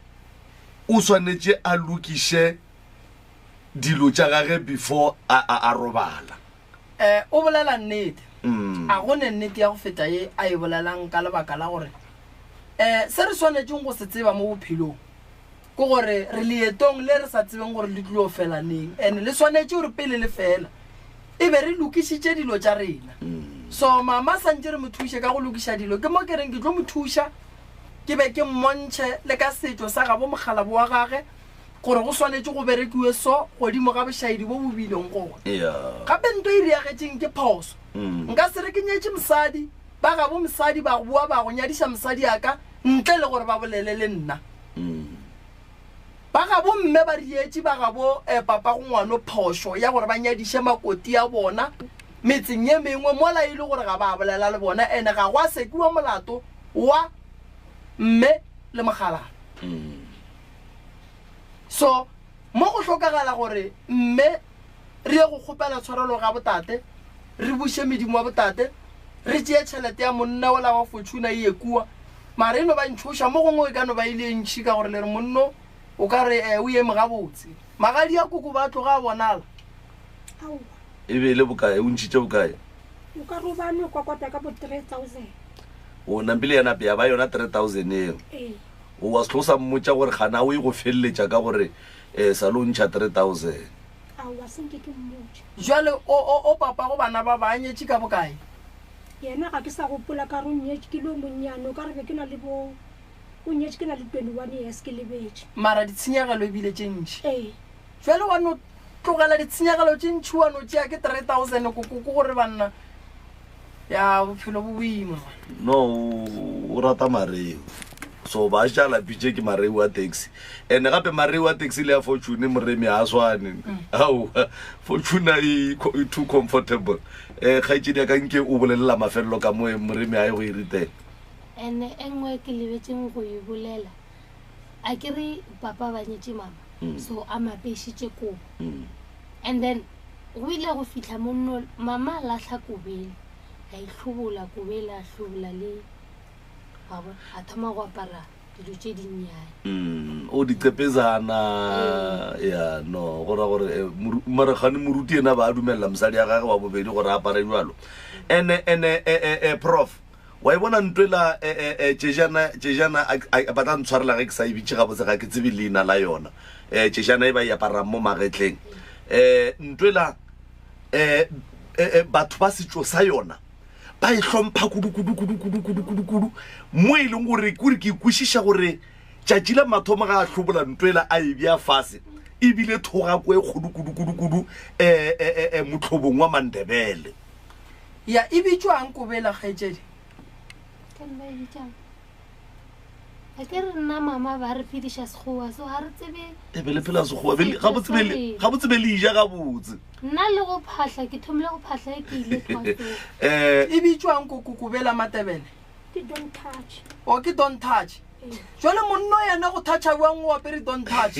o swanetše a lokiše dilo tša gage before a a a robala. Eh, o bolela nnete. A go ne nnete ya go feta ye a e bolelang ka lebaka la gore eh se re swanetšeng go se tseba mo bophelong ke gore re leetong le re sa tsebeng gore le tlilo fela neng and le swanetše gore pele le fela e be re lokišitše dilo tša rena. So mama santše re mo thuše ka go lokiša dilo ke mo ke reng ke tlo mo thuša ke be ke mmontšhe le ka setšo sa gabo mokgalabo wa gage gore go swanetše go berekiwe so godimo ga bošaedi bo bo bileng gona. Gape nto e riagetšeng ke phoso. Nka se re ke nyetše mosadi, ba gabo mosadi ba boa ba go nyadiša mosadi ya ka ntle le gore ba bolele le nna. Ba gabo mme ba rietše ba gabo papago ngwano phošo ya gore ba nyadiše makoti ya bona metseng ye mengwe mola e le gore ga ba bolela le bona ene ga gwa sekiwa molato wa mme le mogalana. So mo go hlokagala gore mme re ye go kgopela tshwarelo ga botate, re buše medimo wa botate, re tšee tšhelete ya monna ola wa Fortuna e ye kua. Mara e no ba ntšhoša, mo gongwe e ka no ba e le e ntši ka gore le re monno o ka re eh, o eme gabotse. Magadi a koko ba tloga a bonala. Aowa. E be e le bokae? O ntšhitše bokae? O ka re o ba no kokota ka bo 3000. O nampile ya nape ya ba yona 3000 eo. Ee. O wa se tlo sa mmotša gore gana o e go feleletša ka gore um sa lo ntšha 3000. Aowa se nke ke mmotše. Jwale o, o, o papago bana ba ba nyetše ka bokae? Yena ga ke sa gopola ka re o nyetše ke le o monnyane, o ka re be ke na le bo, o nyetše ke na le 21 years ke lebetše. Mara ditshenyegelo e bile tše ntši. Ee. Jwale wa no tlogela ditshenyegelo tše ntši wa no tšea ke 3000 ko, ko, ko gore banna. Ya bophelo bo boima. No, o rata mareu. So ba šetše a lapitše ke mareu a taxi. And gape mareu a taxi le a Fortune moremi a swane. Aowa, Fortune e, e too comfortable. Eh kgaetšedi ya ka nke o bolelela mafelelo ka mo moremi a ye go e ritela. And e nngwe ke lebetšeng go e bolela, a ke re papa ba nyetše mama, so a mapešitše kobo. And then Go ile go fihla monno, mama a lahla kobele, a e hlobola kobele, a hlobola le, wa bona, a thoma go apara dilo tše dinnyane. Mm, o diqepezana ya no go ra gore eh, moru- mara gane moruti ena ba a dumelela mosadi ya gage wa bobedi gore a apare jalo ene ene eh, eh, eh, prof wa e bona ntwela eh, eh, eh, tšejana tšejana a- a- ba tla ntshwarela ge ke sa e bitše gabotse ga ke tsebe leina la yona um tšejana e ba e aparang mo magetleng um ntwela um batho ba setšo sa yona ba e hlompha kudu kudu kudu kudu kudu kudu kudu mo e leng gore kore ke kwešiša gore tšatši la mathomo ga a hlobola ntwela a e bja fase. e bile thogako e kgolo kudu-kudu-kudu um eh, eh, eh, motlhobong wa Mandebele. Ya e bitšwang kobela kgaetšedi? Ke nna e bitšang. A ke re nna mama ba re phediša sekgowa so ga re tsebe. E be le phela sekgowa be le- gabotse be le- gabotse be le ja gabotse. Nna le go phahla ke thomile go phahla e ke ile thwasong. Um E bitšwang koko kobela Matebele? Ke don't touch. O ke don't touch. Jwale monno yena go toucha bjang o apere don't touch?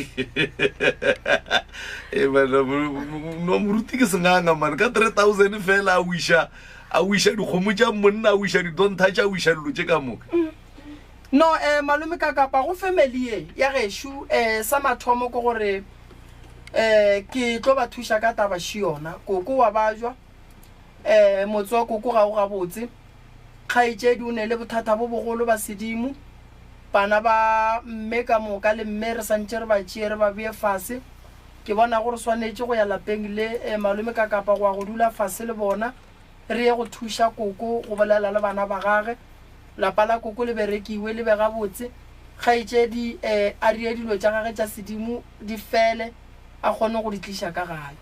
E bana no moruti ke senganga man ka 3000 fela a wiša a wiša dikgomo tša monna a wiša di don't touch a wiša dilo tše ka moka. No eh malome ka kapa go family ye ya gešo eh sa mathomo ke gore eh ke tlo ba thuša ka taba še yona koko wa bajwa eh motse wa koko ga o gabotse. Kgaetšedi o ne le bothata bo bogolo ba sedimo. Bana ba mme ka moka le mme re santše re ba tšee re ba bee fase. Ke bona go re swanetše go ya lapeng le eh, malome ka kapa go ya go dula fase le bona re ye go thuša koko go bolela le bana ba gage. Lapa la koko le berekiwe le be gabotse. Kgaetšedi eh, a rie dilo tša gage tša sedimo di fele a kgone go di tliša ka gae.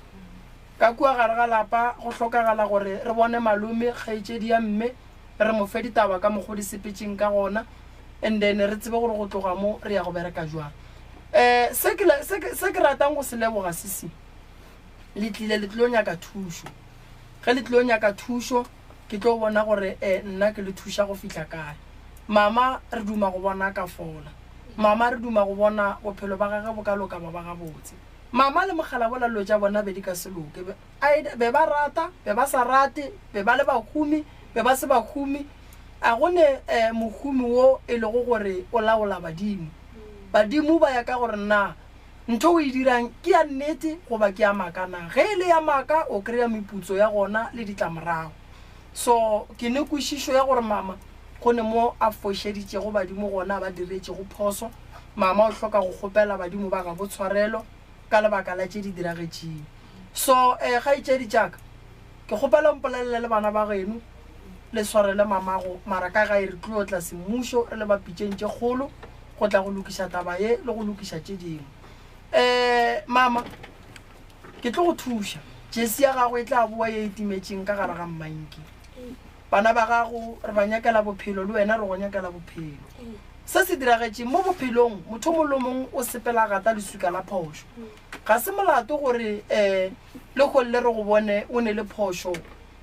Ka kua gare ga lapa go hlokagala gore re bone malome, kgaetšedi ya mme, re mo fe ditaba ka mokgo di sepetšeng ka gona and then re tsebe gore go tloga mo re ya go bereka jwang. Um se ke se ke se ke ratang go se leboga sisi, le tlile le tlilo nyaka thušo. Ge le tlilo nyaka thušo ke tlo bona gore um nna ke le thuša go fihla kae. Mama re duma go bona ka fola. Mama re duma go bona bophelo ba gage bo ka loka ba ba gabotse. Mama le mokgalabole dilo tša bona be di ka se loke. Be, either be ba rata, be ba sa rate, be ba le bahumi, be ba se bahumi. A go ne eh, mohumi wo e lego gore o laola badimo. Badimo ba ya ka gore na ntho o e dirang ke ya nnete goba ke ya maaka na. Ge e le ya maaka o kry-a meputso ya gona le ditlamorago. So ke ne kwešišo ya gore mama go ne mo a fošeditšego badimo gona a ba diretšego phoso. Mama o hloka go kgopela badimo ba gabo tshwarelo ka lebaka la tše di diragetšeng. So eh kgaetšedi tša ka, ke kgopela o mpolelele le bana ba geno le swarele mamago mara ka gae re tlo tla semmušo re le ba pitšeng tše kgolo go tla go lokiša taba ye le go lokiša tše dingwe. Eh mama, ke tlo go thuša. Jesi ya gago e tla boa ye e timetšeng ka gare ga mmanki. Bana ba gago re ba nyakela bophelo le wena re go nyakela bophelo. Se se diragetšeng mo bophelong, motho mongwe le mongwe o sepela a gata leswika la phošo. Ga se molato gore um lehono le re go bone o ne le phošo,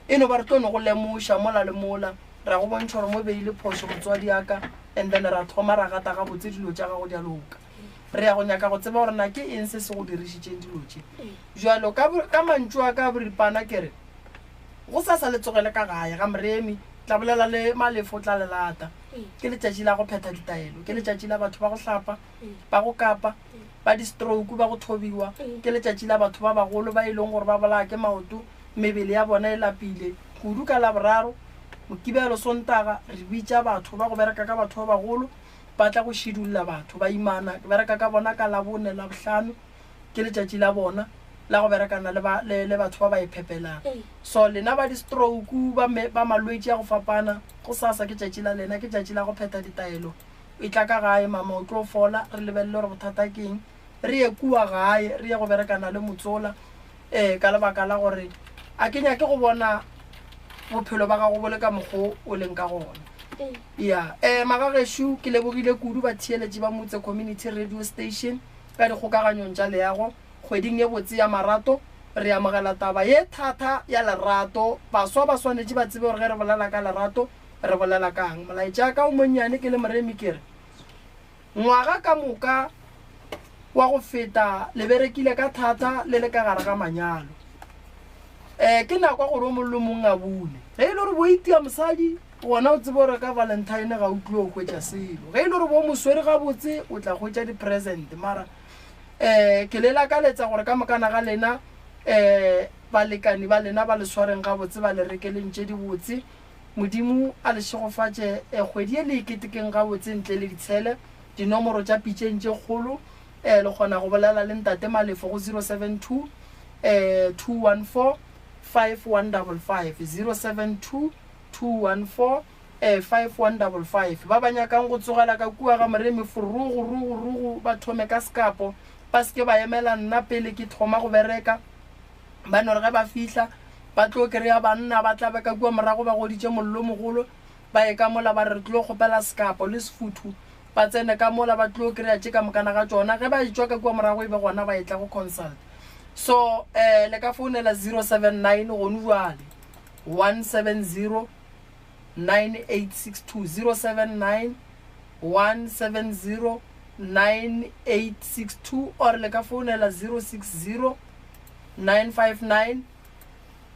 e no ba re tlo no go lemoša mola le mola, ra go bontšha gore mo beile phošo motswadi ya ka, and then ra thoma ra gata gabotse dilo tša gago di a loka. Re ya go nyaka go tseba gore na ke eng se se go dirišitšeng dilo tše. Bjalo ka, ka mantšu a ka a boripana ke re, Gosasa le tsogele ka gae ga Moremi, tla bolela le Malefo o tla le lata. Ke letšatši la go phetha ditaelo, ke letšatši la batho ba go hlapa, ba go kapa, ba di-stroke, ba go thobiwa, ke letšatši la batho ba bagolo ba e leng gore ba bolaya ke maoto, mebele ya bona e lapile kudu. Ka Laboraro, Mokibelo, Sontaga re bitša batho ba go bereka ka batho ba bagolo ba tla go šidulla batho ba imana. Ke bereka ka bona ka Labone, Labohlano. Ke letšatši la bona la go berekana le, ba, le, le batho ba ba iphepelang. So lena ba di-stroke, ba, me, ba malwetši a go fapana, gosasa ke tšatši la lena, ke tšatši la go phetha ditaelo. E tla ka gae, mama, o tlo fola, re lebelele gore bothata ke eng. Re ye kua gae, re ye go berekana le motsola, ee, ka lebaka la gore a ke nyake go bona bophelo ba gago bo le ka mokgo o leng ka gona. Ya, um magagešo, ke lebogile kudu batheeletši ba Motse Community Radio Station. Ka dikgokaganyong tša leago, kgweding ye botse ya marato, re amogela taba ye thata ya lerato. Baswa ba swanetše ba tsebe gore ge re bolela ka lerato, re bolela ka'ng. Molaetša ka o monnyane ke le moremi ke re, ngwaga ka moka wa go feta le berekile ka thata le le ka gare ga manyalo. Um ke nako ya gore o mong le mong a bune. Ge e le gore bo itia mosadi, Gona o tsebe gore ka Valentine ga o tlile go hwetša selo. Ge e le gore bo mo swere gabotse, o tla hwetša di-present. Mara um ke le lakaletsa gore ka mokana ga lena um balekani ba lena ba le swareng gabotse, ba le rekeleng tše dibotse. Modimo a le šegofatše um kgwedi ye le e ketekeng gabotse ntle le ditshele. Dinomoro tša pitšeng tše kgolo um le kgona go bolela le Ntate Malefo go 072 um 214 5155, 072 214 5155. Ba ba nyakang go tsogela ka kua ga Moremi forogo, rogo, rogo, ba thome ka sekapo. Ba se ke ba emela nna pele ke thoma go bereka. Ba no re ge ba fihla, ba tlo kry-a banna ba tla be ka kua morago ba goditše mollo mogolo, ba ye ka mola ba re re tlo kgopela sekapo le sefuthu, ba tsene ka mola ba tlo kry-a tše ka mokana ga tšona. Ge ba etšwa ka kua morago e be gona ba etla go consult. So um le ka founela 079 gonu bjale 170 9862 079 170 9862 or le ka founela 060 959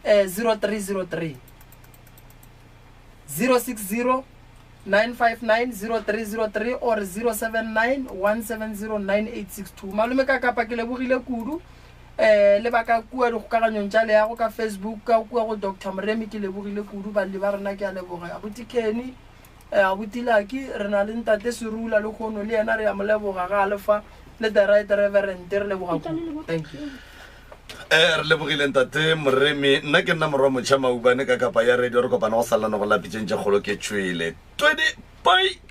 eh, 0303 060 959 0303 or 079 170 9862 malome ka kapa ke lebogile kudu eh le ba ka kua dikgokaganyong tša leago ka facebook ka kua go dr moremi ke lebogile kudu balli ba rena ke a leboga abuti kenny Eh, abuti Lucky, re na le ntate Serula le kgono le yena re ya mo leboga ga a le fa le the right reverend re leboga kudu. Thank you. Eh, re lebogile ntate Moremi. Nna ke nna morwa motšha Maubane ka kapa ya radio re kopana go salana go la pitšeng tše kgolo ke tšwele. 20 bye.